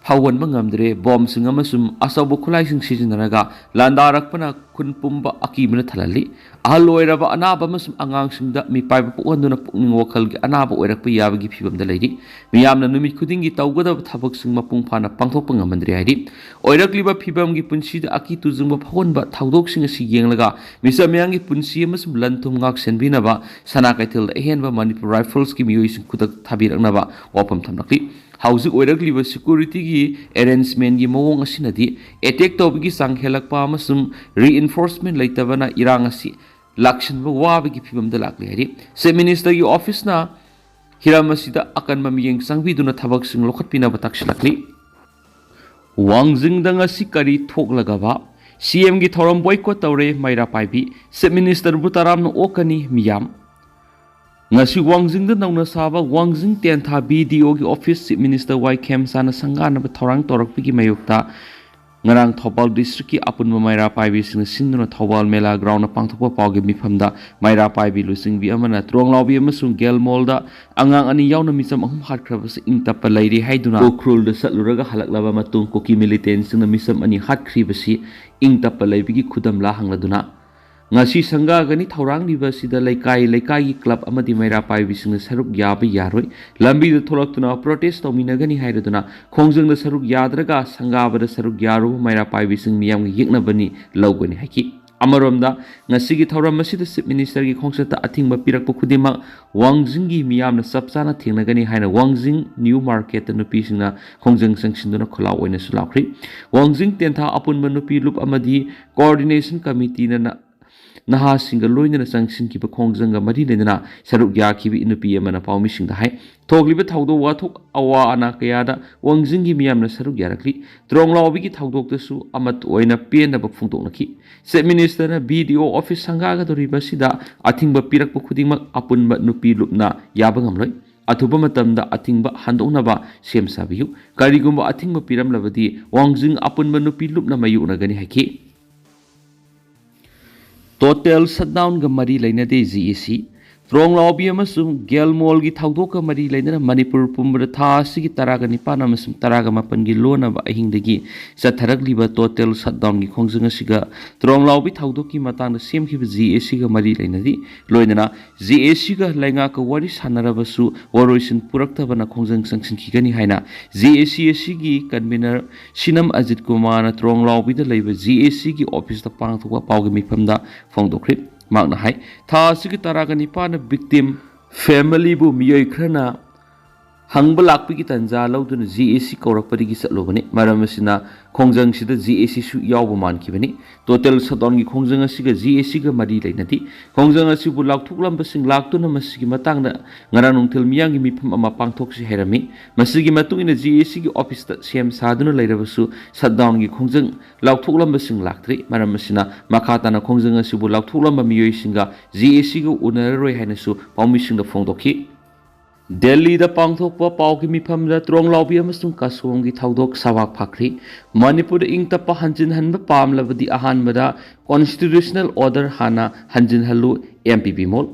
ꯐꯥꯎꯍꯟꯕ ꯉꯝꯗ꯭ꯔꯦ꯫ ꯕꯣꯝꯁꯤꯡ ꯑꯃꯁꯨꯡ ꯑꯆꯧꯕ ꯈꯨꯠꯂꯥꯏꯁꯤꯡ ꯁꯤꯖꯤꯟꯅꯔꯒ ꯂꯥꯟꯗꯥꯔꯛꯄꯅ ꯈꯨꯟ ꯄꯨꯝꯕ ꯑꯀꯤꯕꯅ ꯊꯜꯍꯜꯂꯤ꯫ ꯑꯍꯜ ꯑꯣꯏꯔꯕ, ꯑꯅꯥꯕ ꯑꯃꯁꯨꯡ ꯑꯉꯥꯡꯁꯤꯡꯗ ꯃꯤꯄꯥꯏꯕ ꯄꯣꯛꯍꯟꯗꯨꯅ ꯄꯨꯛꯅꯤꯡ ꯋꯥꯈꯜꯒꯤ ꯑꯅꯥꯕ ꯑꯣꯏꯔꯛꯄ ꯌꯥꯕꯒꯤ ꯐꯤꯕꯝꯗ ꯂꯩꯔꯤ꯫ ꯃꯤꯌꯥꯝꯅ ꯅꯨꯃꯤꯠ ꯈꯨꯗꯤꯡꯒꯤ ꯇꯧꯒꯗꯕ ꯊꯕꯛꯁꯤꯡ ꯃꯄꯨꯡ ꯐꯥꯅ ꯄꯥꯡꯊꯣꯛꯄ ꯉꯝꯍꯟꯗ꯭ꯔꯦ ꯍꯥꯏꯔꯤ꯫ ꯑꯣꯏꯔꯛꯂꯤꯕ ꯐꯤꯕꯝꯒꯤ ꯄꯨꯟꯁꯤꯗ ꯑꯀꯤ ꯇꯨꯖꯨꯡꯕ ꯐꯥꯎꯍꯟꯕ ꯊꯧꯗꯣꯛꯁꯤꯡ ꯑꯁꯤ ꯌꯦꯡꯂꯒ ꯃꯤꯆꯝ ꯃꯤꯌꯥꯝꯒꯤ ꯄꯨꯟꯁꯤ ꯑꯃꯁꯨꯡ ꯂꯟ ꯊꯨꯝ ꯉꯥꯛ ꯁꯦꯟꯕꯤꯅꯕ ꯁꯅꯥ ꯀꯩꯊꯦꯜꯗ ꯑꯍꯦꯟꯕ ꯃꯅꯤꯄꯨꯔ ꯔꯥꯏꯐꯜꯁꯀꯤ ꯃꯤꯑꯣꯏꯁꯤꯡ ꯈꯨꯗꯛ ꯊꯥꯕꯤꯔꯛꯅꯕ ꯋꯥꯐꯝ ꯊꯝꯂꯛꯂꯤ꯫ ꯍꯧꯖꯤꯛ ꯑꯣꯏꯔꯛꯂꯤꯕ ꯁꯦꯀ꯭ꯌꯨꯔꯤꯇꯤꯒꯤ ꯑꯦꯔꯦꯟꯖꯃꯦꯟꯒꯤ ꯃꯑꯣꯡ ꯑꯁꯤꯅꯗꯤ ꯑꯦꯇꯦꯛ ꯇꯧꯕꯒꯤ ꯆꯥꯡ ꯍꯦꯜꯂꯛꯄ ꯑꯃꯁꯨꯡ ꯔꯤꯏꯟꯐꯣꯔꯁꯃꯦꯟ ꯂꯩꯇꯕꯅ ꯏꯔꯥꯡ ꯑꯁꯤ ꯂꯥꯛꯁꯤꯟꯕ ꯋꯥꯕꯒꯤ ꯐꯤꯕꯝꯗ ꯂꯥꯛꯂꯦ ꯍꯥꯏꯔꯤ꯫ ꯆꯤꯐ ꯃꯤꯅꯤꯁꯇꯔꯒꯤ ꯑꯣꯐꯤꯁꯅ ꯍꯤꯔꯝ ꯑꯁꯤꯗ ꯑꯀꯟꯕ ꯃꯤꯠꯌꯦꯡ ꯆꯪꯕꯤꯗꯨꯅ ꯊꯕꯛꯁꯤꯡ ꯂꯧꯈꯠꯄꯤꯅꯕ ꯇꯥꯛꯁꯤꯜꯂꯛꯂꯤ꯫ ꯋꯥꯡꯖꯤꯡꯗ ꯉꯁꯤ ꯀꯔꯤ ꯊꯣꯛꯂꯒꯕ? ꯁꯤ ꯑꯦꯝꯒꯤ ꯊꯧꯔꯝ ꯕꯣꯏꯀꯣꯠ ꯇꯧꯔꯦ ꯃꯩꯔꯥ ꯄꯥꯏꯕꯤ꯫ ꯆꯤꯐ ꯃꯤꯅꯤꯁꯇꯔꯕꯨ ꯇꯔꯥꯝꯅ ꯑꯣꯛꯀꯅꯤ ꯃꯤꯌꯥꯝ꯫ ꯉꯁꯤ ꯋꯥꯡꯖꯤꯡꯗ ꯅꯧꯅ ꯁꯥꯕ ꯋꯥꯡꯖꯤꯡ ꯇꯦꯟꯊꯥ ꯕꯤ ꯗꯤ ꯑꯣꯒꯤ ꯑꯣꯐꯤꯁ ꯆꯤꯐ ꯃꯤꯅꯤꯁꯇꯔ ꯋꯥꯏ ꯈꯦꯝꯆꯥꯅ ꯁꯪꯒꯥꯅꯕ ꯊꯧꯔꯥꯡ ꯇꯧꯔꯛꯄꯒꯤ ꯃꯥꯌꯣꯛꯇ ꯉꯔꯥꯡ ꯊꯧꯕꯥꯜ ꯗꯤꯁꯇ꯭ꯔꯤꯛꯀꯤ ꯑꯄꯨꯟꯕ ꯃꯩꯔꯥ ꯄꯥꯏꯕꯤꯁꯤꯡꯅ ꯁꯤꯟꯗꯨꯅ ꯊꯧꯕꯥꯜ ꯃꯦꯂꯥ ꯒ꯭ꯔꯥꯎꯟꯗ ꯄꯥꯡꯊꯣꯛꯄ ꯄꯥꯎꯒꯤ ꯃꯤꯐꯝꯗ ꯃꯩꯔꯥ ꯄꯥꯏꯕꯤ ꯂꯨꯆꯤꯡꯕꯤ ꯑꯃꯅ ꯇ꯭ꯔꯣꯡꯂꯥꯎꯕꯤ ꯑꯃꯁꯨꯡ ꯒꯦꯜꯃꯣꯜꯗ ꯑꯉꯥꯡ ꯑꯅꯤ ꯌꯥꯎꯅ ꯃꯤꯆꯝ ꯑꯍꯨꯝ ꯍꯥꯠꯈ꯭ꯔꯕꯁꯤ ꯏꯪ ꯇꯞꯄ ꯂꯩꯔꯤ ꯍꯥꯏꯗꯨꯅ ꯎꯈ꯭ꯔꯨꯜꯗ ꯆꯠꯂꯨꯔꯒ ꯍꯜꯂꯛꯂꯕ ꯃꯇꯨꯡ ꯀꯨꯀꯤ ꯃꯤꯂꯤꯇꯦꯟꯁꯤꯡꯅ ꯃꯤꯆꯝ ꯑꯅꯤ ꯍꯥꯠꯈ꯭ꯔꯤꯕꯁꯤ ꯏꯪ ꯇꯞꯄ ꯂꯩꯕꯒꯤ ꯈꯨꯗꯝꯂꯥ ꯍꯪꯂꯗꯨꯅ ꯉꯁꯤ ꯁꯪꯒꯥꯒꯅꯤ ꯊꯧꯔꯥꯡꯂꯤꯕ ꯑꯁꯤꯗ ꯂꯩꯀꯥꯏ ꯂꯩꯀꯥꯏꯒꯤ ꯀ꯭ꯂꯕ ꯑꯃꯗꯤ ꯃꯩꯔꯥ ꯄꯥꯏꯕꯤꯁꯤꯡꯅ ꯁꯔꯨꯛ ꯌꯥꯕ ꯌꯥꯔꯣꯏ꯫ ꯂꯝꯕꯤꯗ ꯊꯣꯛꯂꯛꯇꯨꯅ ꯄ꯭ꯔꯣꯇꯦꯁ ꯇꯧꯃꯤꯟꯅꯒꯅꯤ ꯍꯥꯏꯔꯗꯨꯅ ꯈꯣꯡꯖꯪꯗ ꯁꯔꯨꯛ ꯌꯥꯗ꯭ꯔꯒ ꯁꯪꯒꯥꯕꯗ ꯁꯔꯨꯛ ꯌꯥꯔꯨꯕ ꯃꯩꯔꯥ ꯄꯥꯏꯕꯤꯁꯤꯡ ꯃꯤꯌꯥꯝꯒꯤ ꯌꯦꯛꯅꯕꯅꯤ ꯂꯧꯒꯅꯤ ꯍꯥꯏꯈꯤ꯫ ꯑꯃꯔꯣꯝꯗ, ꯉꯁꯤꯒꯤ ꯊꯧꯔꯝ ꯑꯁꯤꯗ ꯆꯤꯐ ꯃꯤꯅꯤꯁꯇꯔꯒꯤ ꯈꯣꯡꯆꯠꯇ ꯑꯊꯤꯡꯕ ꯄꯤꯔꯛꯄ ꯈꯨꯗꯤꯡꯃꯛ ꯋꯥꯡꯖꯤꯡꯒꯤ ꯃꯤꯌꯥꯝꯅ ꯆꯞ ꯆꯥꯅ ꯊꯦꯡꯅꯒꯅꯤ ꯍꯥꯏꯅ ꯋꯥꯡꯖꯤꯡ ꯅ꯭ꯌꯨ ꯃꯥꯔꯀꯦꯠꯇ ꯅꯨꯄꯤꯁꯤꯡꯅ ꯈꯣꯡꯖꯪ ꯆꯪꯁꯤꯟꯗꯨꯅ ꯈꯣꯜꯂꯥꯎ ꯑꯣꯏꯅꯁꯨ ꯂꯥꯎꯈ꯭ꯔꯤ꯫ ꯋꯥꯡꯖꯤꯡ ꯇꯦꯟꯊꯥ ꯑꯄꯨꯟꯕ ꯅꯨꯄꯤ ꯂꯨꯞ ꯑꯃꯗꯤ ꯀꯣꯑꯣꯔꯗꯤꯅꯦꯁꯟ ꯀꯃꯤꯇꯤꯅ ꯅ-, ꯅꯍꯥꯁꯤꯡꯒ ꯂꯣꯏꯅꯅ ꯆꯪꯁꯤꯟꯈꯤꯕ ꯈꯣꯡꯖꯪꯒ ꯃꯔꯤ ꯂꯩꯅꯅ ꯁꯔꯨꯛ ꯌꯥꯈꯤꯕ ꯅꯨꯄꯤ ꯑꯃꯅ ꯄꯥꯎꯃꯤꯁꯤꯡꯗ ꯍꯥꯏ꯫ ꯊꯣꯛꯂꯤꯕ ꯊꯧꯗꯣꯛ ꯋꯥꯊꯣꯛ ꯑꯋꯥ ꯑꯅꯥ ꯀꯌꯥꯗ ꯋꯥꯡꯖꯤꯡꯒꯤ ꯃꯤꯌꯥꯝꯅ ꯁꯔꯨꯛ ꯌꯥꯔꯛꯂꯤ꯫ ꯇ꯭ꯔꯣꯡꯂꯥꯎꯕꯤꯒꯤ ꯊꯧꯗꯣꯛꯇꯁꯨ ꯑꯃꯠꯇ ꯑꯣꯏꯅ ꯄꯦꯟꯗꯕ ꯐꯣꯡꯗꯣꯛꯅꯈꯤ꯫ ꯆꯤꯐ ꯃꯤꯅꯤꯁꯇꯔꯅ ꯕꯤ ꯗꯤ ꯑꯣ ꯑꯣꯐꯤꯁ ꯁꯪꯒꯥꯒꯗꯧꯔꯤꯕ ꯑꯁꯤꯗ ꯑꯊꯤꯡꯕ ꯄꯤꯔꯛꯄ ꯈꯨꯗꯤꯡꯃꯛ ꯑꯄꯨꯟꯕ ꯅꯨꯄꯤ ꯂꯨꯞꯅ ꯌꯥꯕ ꯉꯝꯂꯣꯏ꯫ ꯑꯊꯨꯕ ꯃꯇꯝꯗ ꯑꯊꯤꯡꯕ ꯍꯟꯗꯣꯛꯅꯕ ꯁꯦꯝ ꯁꯥꯕꯤꯌꯨ꯫ ꯀꯔꯤꯒꯨꯝꯕ ꯑꯊꯤꯡꯕ ꯄꯤꯔꯝꯂꯕꯗꯤ ꯋꯥꯡꯖꯤꯡ ꯑꯄꯨꯟꯕ ꯅꯨꯄꯤ ꯂꯨꯞꯅ ꯃꯥꯌꯣꯛꯅꯒꯅꯤ ꯍꯥꯏꯈꯤ꯫ ꯇꯣꯇꯦꯜ ꯁꯠꯗꯥꯎꯟꯒ ꯃꯔꯤ ꯂꯩꯅꯗꯦ ꯖꯤ ꯑꯦ ꯁꯤ꯫ ꯇ꯭ꯔꯣꯡꯂꯥꯎꯕꯤ ꯑꯃꯁꯨꯡ ꯒꯦꯜꯃꯣꯜꯒꯤ ꯊꯧꯗꯣꯛꯀ ꯃꯔꯤ ꯂꯩꯅꯅ ꯃꯅꯤꯄꯨꯔ ꯄꯨꯝꯕꯗ ꯊꯥ ꯑꯁꯤꯒꯤ ꯇꯔꯥꯒ ꯅꯤꯄꯥꯟ ꯑꯃꯁꯨꯡ ꯇꯔꯥꯒ ꯃꯥꯄꯟꯒꯤ ꯂꯣꯟꯅꯕ ꯑꯍꯤꯡꯗꯒꯤ ꯆꯠꯊꯔꯛꯂꯤꯕ ꯇꯣꯇꯦꯜ ꯁꯠꯗꯥꯎꯟꯒꯤ ꯈꯣꯡꯖꯪ ꯑꯁꯤꯒ ꯇ꯭ꯔꯣꯡꯂꯥꯎꯕꯤ ꯊꯧꯗꯣꯛꯀꯤ ꯃꯇꯥꯡꯗ ꯁꯦꯝꯈꯤꯕ ꯖꯤ ꯑꯦ ꯁꯤꯒ ꯃꯔꯤ ꯂꯩꯅꯔꯤ꯫ ꯂꯣꯏꯅꯅ ꯖꯤ ꯑꯦ ꯁꯤꯒ ꯂꯩꯉꯥꯛꯀ ꯋꯥꯔꯤ ꯁꯥꯟꯅꯔꯕꯁꯨ ꯋꯥꯔꯣꯏꯁꯤꯟ ꯄꯨꯔꯛꯇꯕꯅ ꯈꯣꯡꯖꯪ ꯆꯪꯁꯤꯟꯈꯤꯒꯅꯤ ꯍꯥꯏꯅ ꯖꯤ ꯑꯦ ꯁꯤ ꯑꯁꯤꯒꯤ ꯀꯟꯚꯤꯅꯔ ꯁꯤꯅꯝ ꯑꯖꯤꯠ ꯀꯨꯃꯥꯔꯅ ꯇ꯭ꯔꯣꯡꯂꯥꯎꯕꯤꯗ ꯂꯩꯕ ꯖꯤ ꯑꯦ ꯁꯤꯒꯤ ꯑꯣꯐꯤꯁꯇ ꯄꯥꯡꯊꯣꯛꯄ ꯄꯥꯎꯒꯤ ꯃꯤꯐꯝꯗ ꯐꯣꯡꯗꯣꯛꯈ꯭ꯔꯤ꯫ ꯃꯍꯥꯛꯅ ꯍꯥꯏ, ꯊꯥ ꯑꯁꯤꯒꯤ ꯇꯔꯥꯒ ꯅꯤꯄꯥꯟꯗ ꯚꯤꯛꯇꯤꯝ ꯐꯦꯃꯤꯂꯤꯕꯨ ꯃꯤꯑꯣꯏ ꯈꯔꯅ ꯍꯪꯕ ꯂꯥꯛꯄꯒꯤ ꯇꯥꯟꯖꯥ ꯂꯧꯗꯨꯅ ꯖꯤ ꯑꯦ ꯁꯤ ꯀꯧꯔꯛꯄꯗꯒꯤ ꯆꯠꯂꯨꯕꯅꯤ꯫ ꯃꯔꯝ ꯑꯁꯤꯅ ꯈꯣꯡꯖꯪꯁꯤꯗ ꯖꯤ ꯑꯦ ꯁꯤꯁꯨ ꯌꯥꯎꯕ ꯃꯥꯟꯈꯤꯕꯅꯤ꯫ ꯇꯣꯇꯦꯜ ꯁꯠꯗꯥꯎꯟꯒꯤ ꯈꯣꯡꯖꯪ ꯑꯁꯤꯒ ꯖꯤ ꯑꯦ ꯁꯤꯒ ꯃꯔꯤ ꯂꯩꯅꯗꯦ꯫ ꯈꯣꯡꯖꯪ ꯑꯁꯤꯕꯨ ꯂꯥꯎꯊꯣꯛꯂꯝꯕꯁꯤꯡ ꯂꯥꯛꯇꯨꯅ ꯃꯁꯤꯒꯤ ꯃꯇꯥꯡꯗ ꯉꯔꯥꯡ ꯅꯨꯡꯊꯤꯜ ꯃꯤꯌꯥꯝꯒꯤ ꯃꯤꯐꯝ ꯑꯃ ꯄꯥꯡꯊꯣꯛꯁꯤ ꯍꯥꯏꯔꯝꯃꯤ꯫ ꯃꯁꯤꯒꯤ ꯃꯇꯨꯡ ꯏꯟꯅ ꯖꯤ ꯑꯦ ꯁꯤꯒꯤ ꯑꯣꯐꯤꯁꯇ ꯁꯦꯝ ꯁꯥꯗꯨꯅ ꯂꯩꯔꯕꯁꯨ ꯁꯠꯗꯥꯎꯟꯒꯤ ꯈꯣꯡꯖꯪ ꯂꯥꯎꯊꯣꯛꯂꯝꯕꯁꯤꯡ ꯂꯥꯛꯇ꯭ꯔꯤ꯫ ꯃꯔꯝ ꯑꯁꯤꯅ ꯃꯈꯥ ꯇꯥꯅ ꯈꯣꯡꯖꯪ ꯑꯁꯤꯕꯨ ꯂꯥꯎꯊꯣꯛꯂꯝꯕ ꯃꯤꯑꯣꯏꯁꯤꯡꯒ ꯖꯤ ꯑꯦ ꯁꯤꯒ ꯎꯅꯔꯔꯣꯏ ꯍꯥꯏꯅꯁꯨ ꯄꯥꯎꯃꯤꯁꯤꯡꯗ ꯐꯣꯡꯗꯣꯛꯈꯤ꯫ ꯗꯦꯜꯂꯤꯗ ꯄꯥꯡꯊꯣꯛꯄ ꯄꯥꯎꯒꯤ ꯃꯤꯐꯝꯗ ꯇ꯭ꯔꯣꯡꯂꯥꯎꯕꯤ ꯑꯃꯁꯨꯡ ꯀꯥꯁꯣꯡꯒꯤ ꯊꯧꯗꯣꯛ ꯁꯕꯥꯛ ꯐꯥꯈ꯭ꯔꯤ꯫ ꯃꯅꯤꯄꯨꯔꯗ ꯏꯪ ꯇꯞꯄ ꯍꯟꯖꯤꯟꯍꯟꯕ ꯄꯥꯝꯂꯕꯗꯤ ꯑꯍꯥꯟꯕꯗ ꯀꯣꯟꯁꯇꯤꯇ꯭ꯌꯨꯁꯅꯦꯜ ꯑꯣꯔꯗꯔ ꯍꯥꯟꯅ ꯍꯟꯖꯤꯟꯍꯜꯂꯨ, ꯑꯦꯝ ꯄꯤ ꯕꯤꯃꯣꯜ꯫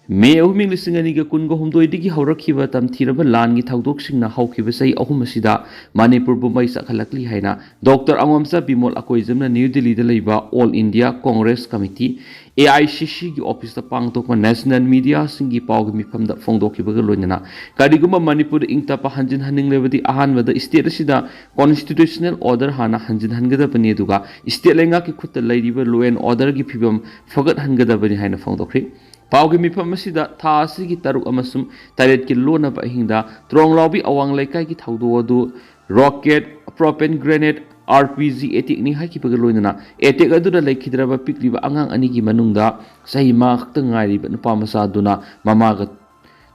ꯃꯦ ꯑꯍꯨꯝ, ꯂꯤꯁꯤꯡ ꯑꯅꯤꯒ ꯀꯨꯟꯒ ꯍꯨꯝꯗꯣꯏꯗꯒꯤ ꯍꯧꯔꯛꯈꯤꯕ ꯇꯝꯊꯤꯔꯕ ꯂꯥꯟꯒꯤ ꯊꯧꯗꯣꯛꯁꯤꯡꯅ ꯍꯧꯈꯤꯕ ꯆꯍꯤ ꯑꯍꯨꯝ ꯑꯁꯤꯗ ꯃꯅꯤꯄꯨꯔꯕꯨ ꯃꯩ ꯆꯥꯛꯍꯜꯂꯛꯂꯤ ꯍꯥꯏꯅ ꯗꯣꯛꯇꯔ ꯑꯉꯣꯝꯆꯥ ꯕꯤꯃꯣꯜ ꯑꯀꯣꯏꯖꯝꯅ ꯅ꯭ꯌꯨ ꯗꯤꯜꯂꯤꯗ ꯂꯩꯕ All India Congress Committee, A I C C ꯒꯤ ꯑꯣꯐꯤꯁꯇ ꯄꯥꯡꯊꯣꯛꯄ ꯅꯦꯁꯅꯦꯜ ꯃꯤꯗꯤꯌꯥꯁꯤꯡꯒꯤ ꯄꯥꯎꯒꯤ ꯃꯤꯐꯝꯗ ꯐꯣꯡꯗꯣꯛꯈꯤꯕꯒ ꯂꯣꯏꯅꯅ, ꯀꯔꯤꯒꯨꯝꯕ ꯃꯅꯤꯄꯨꯔꯗ ꯏꯪ ꯇꯞꯄ ꯍꯟꯖꯤꯟꯍꯟꯅꯤꯡꯂꯕꯗꯤ ꯑꯍꯥꯟꯕꯗ ꯁ꯭ꯇꯦꯠ ꯑꯁꯤꯗ ꯀꯣꯟꯁꯇꯤꯇ꯭ꯌꯨꯁꯅꯦꯜ ꯑꯣꯔꯗꯔ ꯍꯥꯟꯅ ꯍꯟꯖꯤꯟꯍꯟꯒꯗꯕꯅꯤ, ꯑꯗꯨꯒ ꯁ꯭ꯇꯦꯠ ꯂꯩꯉꯥꯛꯀꯤ ꯈꯨꯠꯇ ꯂꯩꯔꯤꯕ ꯂꯣ ꯑꯦꯟ ꯑꯣꯔꯗꯔꯒꯤ ꯐꯤꯕꯝ ꯐꯒꯠꯍꯟꯒꯗꯕꯅꯤ ꯍꯥꯏꯅ ꯐꯣꯡꯗꯣꯛꯈ꯭ꯔꯤ꯫ ꯄꯥꯎꯒꯤ ꯃꯤꯐꯝ ꯑꯁꯤꯗ ꯊꯥ ꯑꯁꯤꯒꯤ ꯇꯔꯨꯛ ꯑꯃꯁꯨꯡ ꯇꯔꯦꯠꯀꯤ ꯂꯣꯟꯅꯕ ꯑꯍꯤꯡꯗ ꯇ꯭ꯔꯣꯡꯂꯥꯎꯕꯤ ꯑꯋꯥꯡ ꯂꯩꯀꯥꯏꯒꯤ ꯊꯧꯗꯣꯛ ꯑꯗꯨ rocket, propane grenade, R P G ꯑꯦꯇꯦꯛꯅꯤ ꯍꯥꯏꯈꯤꯕꯒ ꯂꯣꯏꯅꯅ, ꯑꯦꯇꯦꯛ ꯑꯗꯨꯗ ꯂꯩꯈꯤꯗ꯭ꯔꯕ ꯄꯤꯛꯂꯤꯕ ꯑꯉꯥꯡ ꯑꯅꯤꯒꯤ ꯃꯅꯨꯡꯗ ꯆꯍꯤ ꯃꯉꯥ ꯈꯛꯇ ꯉꯥꯏꯔꯤꯕ ꯅꯨꯄꯥ ꯃꯆꯥ ꯑꯗꯨꯅ ꯃꯃꯥꯒ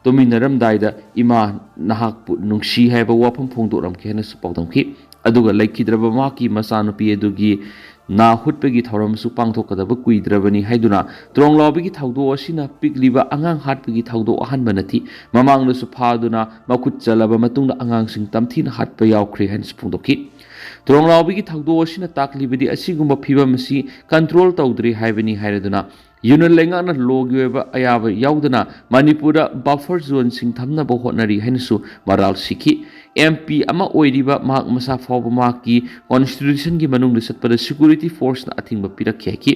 ꯇꯨꯃꯤꯟꯅꯔꯝꯗꯥꯏꯗ, "ꯏꯃꯥ, ꯅꯍꯥꯛꯄꯨ ꯅꯨꯡꯁꯤ" ꯍꯥꯏꯕ ꯋꯥꯐꯝ ꯐꯣꯡꯗꯣꯛꯂꯝꯈꯤ ꯍꯥꯏꯅꯁꯨ ꯄꯥꯎꯗꯝꯈꯤ꯫ ꯑꯗꯨꯒ ꯂꯩꯈꯤꯗ꯭ꯔꯕ ꯃꯍꯥꯛꯀꯤ ꯃꯆꯥꯅꯨꯄꯤ ꯑꯗꯨꯒꯤ ꯅꯥ ꯍꯨꯠꯄꯒꯤ ꯊꯧꯔꯝꯁꯨ ꯄꯥꯡꯊꯣꯛꯀꯗꯕ ꯀꯨꯏꯗ꯭ꯔꯕꯅꯤ ꯍꯥꯏꯗꯨꯅ, ꯇ꯭ꯔꯣꯡꯂꯥꯎꯕꯤꯒꯤ ꯊꯧꯗꯣꯛ ꯑꯁꯤꯅ ꯄꯤꯛꯂꯤꯕ ꯑꯉꯥꯡ ꯍꯥꯠꯄꯒꯤ ꯊꯧꯗꯣꯛ ꯑꯍꯥꯟꯕ ꯅꯠꯇꯦ꯫ ꯃꯃꯥꯡꯗꯁꯨ ꯐꯥꯗꯨꯅ ꯃꯈꯨꯠ ꯆꯜꯂꯕ ꯃꯇꯨꯡꯗ ꯑꯉꯥꯡꯁꯤꯡ ꯇꯝꯊꯤꯅ ꯍꯥꯠꯄ ꯌꯥꯎꯈ꯭ꯔꯦ ꯍꯥꯏꯅꯁꯨ ꯐꯣꯡꯗꯣꯛꯈꯤ꯫ ꯇ꯭ꯔꯣꯡꯂꯥꯎꯕꯤꯒꯤ ꯊꯧꯗꯣꯛ ꯑꯁꯤꯅ ꯇꯥꯛꯂꯤꯕꯗꯤ ꯑꯁꯤꯒꯨꯝꯕ ꯐꯤꯕꯝ ꯑꯁꯤ ꯀꯟꯇ꯭ꯔꯣꯜ ꯇꯧꯗ꯭ꯔꯦ ꯍꯥꯏꯕꯅꯤ ꯍꯥꯏꯔꯗꯨꯅ, ꯌꯨꯅꯤꯌꯟ ꯂꯩꯉꯥꯛꯅ ꯂꯣꯒꯤ ꯑꯣꯏꯕ ꯑꯌꯥꯕ ꯌꯥꯎꯗꯅ ꯃꯅꯤꯄꯨꯔꯗ ꯕꯐꯔ ꯖꯣꯟꯁꯤꯡ ꯊꯝꯅꯕ ꯍꯣꯠꯅꯔꯤ ꯍꯥꯏꯅꯁꯨ ꯃꯔꯥꯜ ꯁꯤꯈꯤ꯫ ꯑꯦꯝ ꯄꯤ ꯑꯃ ꯑꯣꯏꯔꯤꯕ ꯃꯍꯥꯛ ꯃꯁꯥ ꯐꯥꯎꯕ ꯃꯍꯥꯛꯀꯤ ꯀꯣꯟꯁꯇꯤꯇ꯭ꯌꯨꯁꯟꯒꯤ ꯃꯅꯨꯡꯗ ꯆꯠꯄꯗ ꯁꯦꯀ꯭ꯌꯨꯔꯤꯇꯤ ꯐꯣꯔꯁꯅ ꯑꯊꯤꯡꯕ ꯄꯤꯔꯛꯈꯤ ꯍꯥꯏꯈꯤ꯫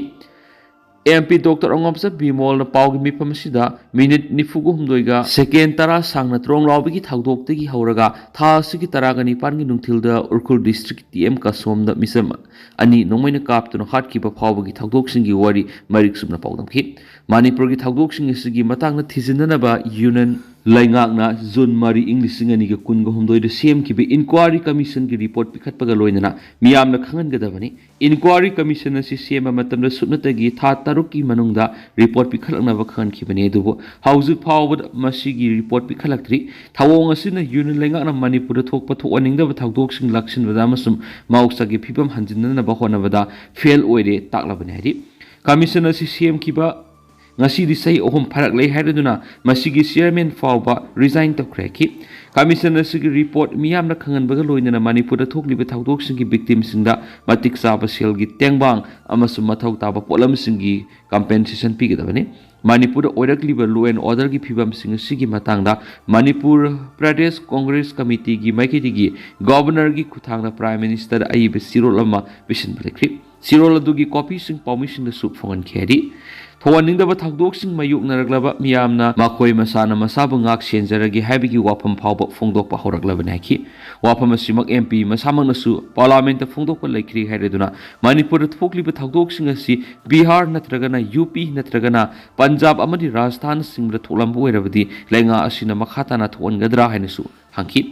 ꯑꯦꯝ ꯄꯤ ꯗꯣꯛꯇꯔ ꯑꯉꯣꯝꯆꯥ ꯕꯤꯃꯣꯜꯅ ꯄꯥꯎꯒꯤ ꯃꯤꯐꯝ ꯑꯁꯤꯗ ꯃꯤꯅꯤꯠ ꯅꯤꯐꯨꯒ ꯍꯨꯝꯗꯣꯏꯒ ꯁꯦꯀꯦꯟ ꯇꯔꯥ ꯁꯥꯡꯅ ꯇ꯭ꯔꯣꯡꯂꯥꯎꯕꯤꯒꯤ ꯊꯧꯗꯣꯛꯇꯒꯤ ꯍꯧꯔꯒ ꯊꯥ ꯑꯁꯤꯒꯤ ꯇꯔꯥꯒ ꯅꯤꯄꯥꯟꯒꯤ ꯅꯨꯡꯊꯤꯜꯗ ꯎꯈ꯭ꯔꯨꯜ ꯗꯤꯁꯇ꯭ꯔꯤꯛ ꯇꯤ ꯑꯦꯝ ꯀꯥꯁꯣꯝꯗ ꯃꯤꯆꯝ ꯑꯅꯤ ꯅꯣꯡꯃꯩꯅ ꯀꯥꯞꯇꯨꯅ ꯍꯥꯠꯈꯤꯕ ꯐꯥꯎꯕꯒꯤ ꯊꯧꯗꯣꯛꯁꯤꯡꯒꯤ ꯋꯥꯔꯤ ꯃꯔꯤꯛ ꯆꯨꯝꯅ ꯄꯥꯎꯗꯝꯈꯤ꯫ ꯃꯅꯤꯄꯨꯔꯒꯤ ꯊꯧꯗꯣꯛꯁꯤꯡ ꯑꯁꯤꯒꯤ ꯃꯇꯥꯡꯗ ꯊꯤꯖꯤꯟꯅꯅꯕ ꯌꯨꯅꯤꯌꯟ ꯂꯩꯉꯥꯛꯅ ꯖꯨꯟ ꯃꯔꯤ, ꯏꯪ ꯂꯤꯁꯤꯡ ꯑꯅꯤꯒ ꯀꯨꯟꯒ ꯍꯨꯝꯗꯣꯏꯗ ꯁꯦꯝꯈꯤꯕ ꯏꯟꯀ꯭ꯋꯥꯔꯤ ꯀꯃꯤꯁꯟꯒꯤ ꯔꯤꯄꯣꯔꯠ ꯄꯤꯈꯠꯄꯒ ꯂꯣꯏꯅꯅ ꯃꯤꯌꯥꯝꯅ ꯈꯪꯍꯟꯒꯗꯕꯅꯤ꯫ ꯏꯟꯀ꯭ꯋꯥꯔꯤ ꯀꯃꯤꯁꯟ ꯑꯁꯤ ꯁꯦꯝꯕ ꯃꯇꯝꯗ ꯁꯨꯞꯅꯇꯒꯤ ꯊꯥ ꯇꯔꯨꯛꯀꯤ ꯃꯅꯨꯡꯗ ꯔꯤꯄꯣꯔꯠ ꯄꯤꯈꯠꯂꯛꯅꯕ ꯈꯪꯍꯟꯈꯤꯕꯅꯤ, ꯑꯗꯨꯕꯨ ꯍꯧꯖꯤꯛ ꯐꯥꯎꯕꯗ ꯃꯁꯤꯒꯤ ꯔꯤꯄꯣꯔꯠ ꯄꯤꯈꯠꯂꯛꯇ꯭ꯔꯤ꯫ ꯊꯧꯑꯣꯡ ꯑꯁꯤꯅ ꯌꯨꯅꯤꯌꯟ ꯂꯩꯉꯥꯛꯅ ꯃꯅꯤꯄꯨꯔꯗ ꯊꯣꯛꯄ ꯊꯣꯛꯍꯟꯅꯤꯡꯗꯕ ꯊꯧꯗꯣꯛꯁꯤꯡ ꯂꯥꯛꯁꯤꯟꯕꯗ ꯑꯃꯁꯨꯡ ꯃꯍꯧꯁꯥꯒꯤ ꯐꯤꯕꯝ ꯍꯟꯖꯤꯟꯅꯅꯕ ꯍꯣꯠꯅꯕꯗ ꯐꯦꯜ ꯑꯣꯏꯔꯦ ꯇꯥꯛꯂꯕꯅꯤ ꯍꯥꯏꯔꯤ꯫ ꯀꯃꯤꯁꯟ ꯑꯁꯤ ꯁꯦꯝꯈꯤꯕ ꯉꯁꯤꯗꯤ ꯆꯍꯤ ꯑꯍꯨꯝ ꯐꯥꯔꯛꯂꯦ ꯍꯥꯏꯔꯗꯨꯅ ꯃꯁꯤꯒꯤ ꯆꯤꯌꯔꯃꯦꯟ ꯐꯥꯎꯕ ꯔꯤꯖꯥꯏꯟ ꯇꯧꯈ꯭ꯔꯦ ꯍꯥꯏꯈꯤ꯫ ꯀꯃꯤꯁꯟ ꯑꯁꯤꯒꯤ ꯔꯤꯄꯣꯔꯠ ꯃꯤꯌꯥꯝꯅ ꯈꯪꯍꯟꯕꯒ ꯂꯣꯏꯅꯅ ꯃꯅꯤꯄꯨꯔꯗ ꯊꯣꯛꯂꯤꯕ ꯊꯧꯗꯣꯛꯁꯤꯡꯒꯤ ꯚꯤꯛꯇꯤꯝꯁꯤꯡꯗ ꯃꯇꯤꯛ ꯆꯥꯕ ꯁꯦꯜꯒꯤ ꯇꯦꯡꯕꯥꯡ ꯑꯃꯁꯨꯡ ꯃꯊꯧ ꯇꯥꯕ ꯄꯣꯠꯂꯝꯁꯤꯡꯒꯤ ꯀꯝꯄꯦꯟꯁꯦꯁꯟ ꯄꯤꯒꯗꯕꯅꯤ꯫ ꯃꯅꯤꯄꯨꯔꯗ ꯑꯣꯏꯔꯛꯂꯤꯕ law and orderꯒꯤ ꯐꯤꯕꯝꯁꯤꯡ ꯑꯁꯤꯒꯤ ꯃꯇꯥꯡꯗ ꯃꯅꯤꯄꯨꯔ ꯄ꯭ꯔꯗꯦꯁ ꯀꯣꯡꯒ꯭ꯔꯦꯁ ꯀꯃꯤꯇꯤꯒꯤ ꯃꯥꯏꯀꯩꯗꯒꯤ ꯒꯣꯚꯔꯅꯔꯒꯤ ꯈꯨꯠꯊꯥꯡꯗ Prime Ministerꯗ ꯑꯏꯕ ꯆꯦꯔꯣꯜ ꯑꯃ ꯄꯤꯁꯤꯟꯕ ꯂꯩꯈ꯭ꯔꯤ꯫ ꯆꯦꯔꯣꯜ ꯑꯗꯨꯒꯤ ꯀꯣꯄꯤꯁꯤꯡ ꯄꯥꯎꯃꯤꯁꯤꯡꯗꯁꯨ ꯐꯣꯡꯍꯟꯈꯤ ꯍꯥꯏꯔꯤ꯫ ꯊꯣꯛꯍꯟꯅꯤꯡꯗꯕ ꯊꯧꯗꯣꯛꯁꯤꯡ ꯃꯥꯌꯣꯛꯅꯔꯛꯂꯕ ꯃꯤꯌꯥꯝꯅ ꯃꯈꯣꯏ ꯃꯁꯥꯅ ꯃꯁꯥꯕꯨ ꯉꯥꯛ ꯁꯦꯟꯖꯔꯒꯦ ꯍꯥꯏꯕꯒꯤ ꯋꯥꯐꯝ ꯐꯥꯎꯕ ꯐꯣꯡꯗꯣꯛꯄ ꯍꯧꯔꯛꯂꯕꯅꯤ ꯍꯥꯏꯈꯤ꯫ ꯋꯥꯐꯝ ꯑꯁꯤꯃꯛ MP ꯃꯁꯥꯃꯛꯅꯁꯨ Parliamentꯇ ꯐꯣꯡꯗꯣꯛꯄ ꯂꯩꯈ꯭ꯔꯤ ꯍꯥꯏꯔꯗꯨꯅ ꯃꯅꯤꯄꯨꯔꯗ ꯊꯣꯛꯂꯤꯕ ꯊꯧꯗꯣꯛꯁꯤꯡ ꯑꯁꯤ ꯕꯤꯍꯥꯔ ꯅꯠꯇ꯭ꯔꯒꯅ UP ꯅꯠꯇ꯭ꯔꯒꯅ ꯄꯟꯖꯥꯕ ꯑꯃꯗꯤ ꯔꯥꯖꯁꯊꯥꯟꯁꯤꯡꯗ ꯊꯣꯛꯂꯝꯕ ꯑꯣꯏꯔꯕꯗꯤ ꯂꯩꯉꯥꯛ ꯑꯁꯤꯅ ꯃꯈꯥ ꯇꯥꯅ ꯊꯣꯛꯍꯟꯒꯗ꯭ꯔꯥ ꯍꯥꯏꯅꯁꯨ ꯍꯪꯈꯤ꯫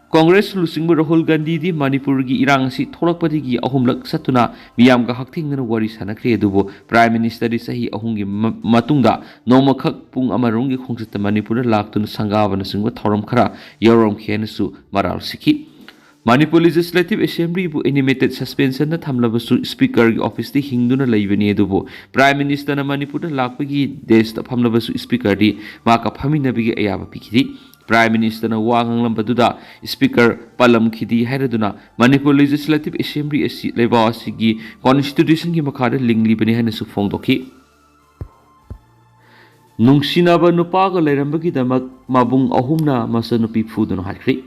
ꯀꯣꯡꯒ꯭ꯔꯦꯁ ꯂꯨꯆꯤꯡꯕ ꯔꯥꯍꯨꯜ ꯒꯥꯟꯙꯤꯗꯤ ꯃꯅꯤꯄꯨꯔꯒꯤ ꯏꯔꯥꯡ ꯑꯁꯤ ꯊꯣꯛꯂꯛꯄꯗꯒꯤ ꯑꯍꯨꯝꯂꯛ ꯆꯠꯇꯨꯅ ꯃꯤꯌꯥꯝꯒ ꯍꯛꯊꯦꯡꯅꯅ ꯋꯥꯔꯤ ꯁꯥꯟꯅꯈ꯭ꯔꯦ, ꯑꯗꯨꯕꯨ Prime Ministerꯗꯤ ꯆꯍꯤ ꯑꯍꯨꯝꯒꯤ ꯃ-, ꯃꯇꯨꯡꯗ ꯅꯣꯡꯃꯈꯛ ꯄꯨꯡ ꯑꯃꯔꯣꯝꯒꯤ ꯈꯣꯡꯆꯠꯇ ꯃꯅꯤꯄꯨꯔꯗ ꯂꯥꯛꯇꯨꯅ ꯁꯪꯒꯥꯕꯅꯆꯤꯡꯕ ꯊꯧꯔꯝ ꯈꯔ ꯌꯥꯎꯔꯝꯈꯤ ꯍꯥꯏꯅꯁꯨ ꯃꯔꯥꯜ ꯁꯤꯈꯤ꯫ ꯃꯅꯤꯄꯨꯔ Legislative Assemblyꯕꯨ animated suspensionꯗ ꯊꯝꯂꯕꯁꯨ Speakerꯒꯤ officeꯇꯤ ꯍꯤꯡꯗꯨꯅ ꯂꯩꯕꯅꯤ, ꯑꯗꯨꯕꯨ Prime Ministerꯅ ꯃꯅꯤꯄꯨꯔꯗ ꯂꯥꯛꯄꯒꯤ deskꯇ ꯐꯝꯂꯕꯁꯨ Speakerꯗꯤ ꯃꯍꯥꯛꯀ ꯐꯝꯃꯤꯟꯅꯕꯒꯤ ꯑꯌꯥꯕ ꯄꯤꯈꯤꯗꯦ꯫ Prime Ministerꯅ ꯋꯥ ꯉꯥꯡꯂꯝꯕꯗꯨꯗ Speaker ꯄꯜꯂꯝꯈꯤꯗꯦ ꯍꯥꯏꯔꯗꯨꯅ ꯃꯅꯤꯄꯨꯔ Legislative Assembly ꯑꯁꯤ ꯂꯩꯕꯥꯛ ꯑꯁꯤꯒꯤ Constitutionꯒꯤ ꯃꯈꯥꯗ ꯂꯤꯡꯂꯤꯕꯅꯤ ꯍꯥꯏꯅꯁꯨ ꯐꯣꯡꯗꯣꯛꯈꯤ꯫ ꯅꯨꯡꯁꯤꯅꯕ ꯅꯨꯄꯥꯒ ꯂꯩꯔꯝꯕꯒꯤꯗꯃꯛ ꯃꯕꯨꯡ ꯑꯍꯨꯝꯅ ꯃꯆꯟꯅꯨꯄꯤ ꯐꯨꯗꯨꯅ ꯍꯥꯠꯈ꯭ꯔꯦ꯫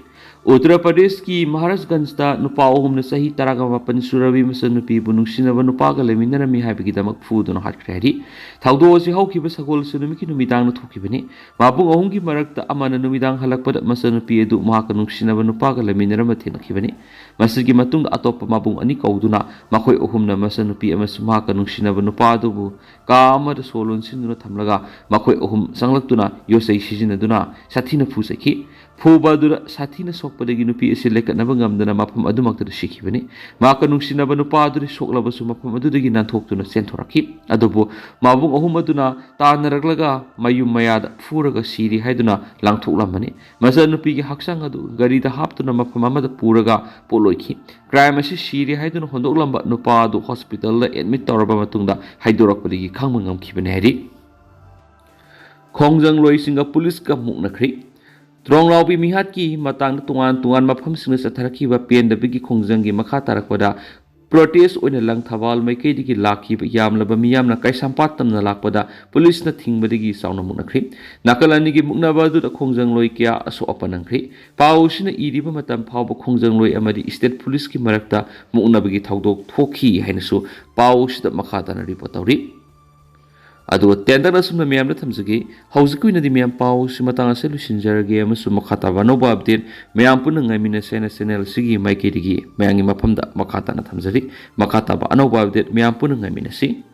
ꯎꯠꯇꯔ ꯄ꯭ꯔꯗꯦꯁꯀꯤ ꯃꯍꯥꯔꯥꯖꯒꯟꯖꯇ ꯅꯨꯄꯥ ꯑꯍꯨꯝꯅ ꯆꯍꯤ ꯇꯔꯥꯃꯥꯄꯟ ꯁꯨꯔꯕꯤ ꯃꯆꯟꯅꯨꯄꯤꯕꯨ ꯅꯨꯡꯁꯤꯅꯕ ꯅꯨꯄꯥꯒ ꯂꯩꯃꯤꯟꯅꯔꯝꯃꯤ ꯍꯥꯏꯕꯒꯤꯗꯃꯛ ꯐꯨꯗꯨꯅ ꯍꯥꯠꯈ꯭ꯔꯦ ꯍꯥꯏꯔꯤ꯫ ꯊꯧꯗꯣꯛ ꯑꯁꯤ ꯍꯧꯈꯤꯕ ꯁꯒꯣꯜꯁꯦꯟ ꯅꯨꯃꯤꯠꯀꯤ ꯅꯨꯃꯤꯗꯥꯡꯗ ꯊꯣꯛꯈꯤꯕꯅꯤ꯫ ꯃꯕꯨꯡ ꯑꯍꯨꯝꯒꯤ ꯃꯔꯛꯇ ꯑꯃꯅ ꯅꯨꯃꯤꯗꯥꯡ ꯍꯜꯂꯛꯄꯗ ꯃꯆꯟꯅꯨꯄꯤ ꯑꯗꯨ ꯃꯍꯥꯛꯀ ꯅꯨꯡꯁꯤꯅꯕ ꯅꯨꯄꯥꯒ ꯂꯩꯃꯤꯟꯅꯔꯝꯕ ꯊꯦꯡꯅꯈꯤꯕꯅꯤ꯫ ꯃꯁꯤꯒꯤ ꯃꯇꯨꯡꯗ ꯑꯇꯣꯞꯄ ꯃꯕꯨꯡ ꯑꯅꯤ ꯀꯧꯗꯨꯅ ꯃꯈꯣꯏ ꯑꯍꯨꯝꯅ ꯃꯆꯟꯅꯨꯄꯤ ꯑꯃꯁꯨꯡ ꯃꯍꯥꯛꯀ ꯅꯨꯡꯁꯤꯅꯕ ꯅꯨꯄꯥ ꯑꯗꯨꯕꯨ ꯀꯥ ꯑꯃꯗ ꯁꯣ ꯂꯣꯟꯁꯤꯟꯗꯨꯅ ꯊꯝꯂꯒ ꯃꯈꯣꯏ ꯑꯍꯨꯝ ꯆꯪꯂꯛꯇꯨꯅ ꯌꯣꯠꯆꯩ ꯁꯤꯖꯤꯟꯅꯗꯨꯅ ꯁꯥꯊꯤꯅ ꯐꯨꯖꯈꯤ꯫ ꯐꯨꯕ ꯑꯗꯨꯗ ꯁꯥꯊꯤꯅ ꯁꯣꯛꯄꯗꯒꯤ ꯅꯨꯄꯤ ꯑꯁꯤ ꯂꯦꯡꯈꯠꯅꯕ ꯉꯝꯗꯅ ꯃꯐꯝ ꯑꯗꯨꯃꯛꯇꯗ ꯁꯤꯈꯤꯕꯅꯤ꯫ ꯃꯍꯥꯛꯀ ꯅꯨꯡꯁꯤꯅꯕ ꯅꯨꯄꯥ ꯑꯗꯨꯗꯤ ꯁꯣꯛꯂꯕꯁꯨ ꯃꯐꯝ ꯑꯗꯨꯗꯒꯤ ꯅꯥꯟꯊꯣꯛꯇꯨꯅ ꯆꯦꯟꯊꯣꯔꯛꯈꯤ꯫ ꯑꯗꯨꯕꯨ ꯃꯕꯨꯡ ꯑꯍꯨꯝ ꯑꯗꯨꯅ ꯇꯥꯟꯅꯔꯛꯂꯒ ꯃꯌꯨꯝ ꯃꯌꯥꯗ ꯐꯨꯔꯒ ꯁꯤꯔꯤ ꯍꯥꯏꯗꯨꯅ ꯂꯪꯊꯣꯛꯂꯝꯕꯅꯤ꯫ ꯃꯆꯟꯅꯨꯄꯤꯒꯤ ꯍꯛꯆꯥꯡ ꯑꯗꯨ ꯒꯥꯔꯤꯗ ꯍꯥꯞꯇꯨꯅ ꯃꯐꯝ ꯑꯃꯗ ꯄꯨꯔꯒ ꯄꯣꯠꯂꯣꯏꯈꯤ꯫ Crime ꯑꯁꯤ ꯁꯤꯔꯦ ꯍꯥꯏꯗꯨꯅ ꯍꯣꯟꯗꯣꯛꯂꯝꯕ ꯅꯨꯄꯥ ꯑꯗꯨ hospitalꯗ admit ꯇꯧꯔꯕ ꯃꯇꯨꯡꯗ ꯍꯥꯏꯗꯣꯔꯛꯄꯗꯒꯤ ꯈꯪꯕ ꯉꯝꯈꯤꯕꯅꯤ ꯍꯥꯏꯔꯤ꯫ ꯈꯣꯡꯖꯪꯂꯣꯏꯁꯤꯡꯒ ꯄꯨꯂꯤꯁꯀ ꯃꯨꯛꯅꯈ꯭ꯔꯤ꯫ ꯇ꯭ꯔꯣꯡꯂꯥꯎꯕꯤ ꯃꯤꯍꯥꯠꯀꯤ ꯃꯇꯥꯡꯗ ꯇꯣꯉꯥꯟ ꯇꯣꯉꯥꯟꯕ ꯃꯐꯝꯁꯤꯡꯗ ꯆꯠꯊꯔꯛꯈꯤꯕ ꯄꯦꯟꯗꯕꯒꯤ ꯈꯣꯡꯖꯪꯒꯤ ꯃꯈꯥ ꯇꯥꯔꯛꯄꯗ ꯄ꯭ꯔꯣꯇꯦꯁ ꯑꯣꯏꯅ ꯂꯪꯊꯕꯥꯜ ꯃꯥꯏꯀꯩꯗꯒꯤ ꯂꯥꯛꯈꯤꯕ ꯌꯥꯝꯂꯕ ꯃꯤꯌꯥꯝꯅ ꯀꯩꯁꯥꯝꯄꯥꯠ ꯇꯝꯅ ꯂꯥꯛꯄꯗ ꯄꯨꯂꯤꯁꯅ ꯊꯤꯡꯕꯗꯒꯤ ꯆꯥꯎꯅ ꯃꯨꯛꯅꯈ꯭ꯔꯤ꯫ ꯅꯥꯀꯜ ꯑꯅꯤꯒꯤ ꯃꯨꯛꯅꯕ ꯑꯗꯨꯗ ꯈꯣꯡꯖꯪꯂꯣꯏ ꯀꯌꯥ ꯑꯁꯣꯛ ꯑꯄꯟ ꯅꯪꯈ꯭ꯔꯤ꯫ ꯄꯥꯎ ꯑꯁꯤꯅ ꯏꯔꯤꯕ ꯃꯇꯝ ꯐꯥꯎꯕ ꯈꯣꯡꯖꯪꯂꯣꯏ ꯑꯃꯗꯤ ꯁ꯭ꯇꯦꯠ ꯄꯨꯂꯤꯁꯀꯤ ꯃꯔꯛꯇ ꯃꯨꯛꯅꯕꯒꯤ ꯊꯧꯗꯣꯛ ꯊꯣꯛꯈꯤ ꯍꯥꯏꯅꯁꯨ ꯄꯥꯎ ꯑꯁꯤꯗ ꯃꯈꯥ ꯇꯥꯅ ꯔꯤꯄꯣꯔꯠ ꯇꯧꯔꯤ꯫ ꯑꯗꯨꯒ ꯇꯦꯟꯇꯛꯅ ꯑꯁꯨꯝꯅ ꯃꯌꯥꯝꯗ ꯊꯝꯖꯒꯦ꯫ ꯍꯧꯖꯤꯛꯀꯤ ꯑꯣꯏꯅꯗꯤ ꯃꯌꯥꯝ ꯄꯥꯎ ꯑꯁꯤ ꯃꯇꯥꯡ ꯑꯁꯤꯗ ꯂꯣꯏꯁꯤꯟꯖꯔꯒꯦ ꯑꯃꯁꯨꯡ ꯃꯈꯥ ꯇꯥꯕ ꯑꯅꯧꯕ ꯑꯞꯗꯦꯠ ꯃꯌꯥꯝ ꯄꯨꯟꯅ ꯉꯥꯏꯃꯤꯟꯅꯁꯦ ꯍꯥꯏꯅ ꯆꯦꯅꯦꯜ ꯑꯁꯤꯒꯤ ꯃꯥꯏꯀꯩꯗꯒꯤ ꯃꯌꯥꯝꯒꯤ ꯃꯐꯝꯗ ꯃꯈꯥ ꯇꯥꯅ ꯊꯝꯖꯔꯤ꯫ ꯃꯈꯥ ꯇꯥꯕ ꯑꯅꯧꯕ ꯑꯞꯗꯦꯠ ꯃꯌꯥꯝ ꯄꯨꯟꯅ ꯉꯥꯏꯃꯤꯟꯅꯁꯤ꯫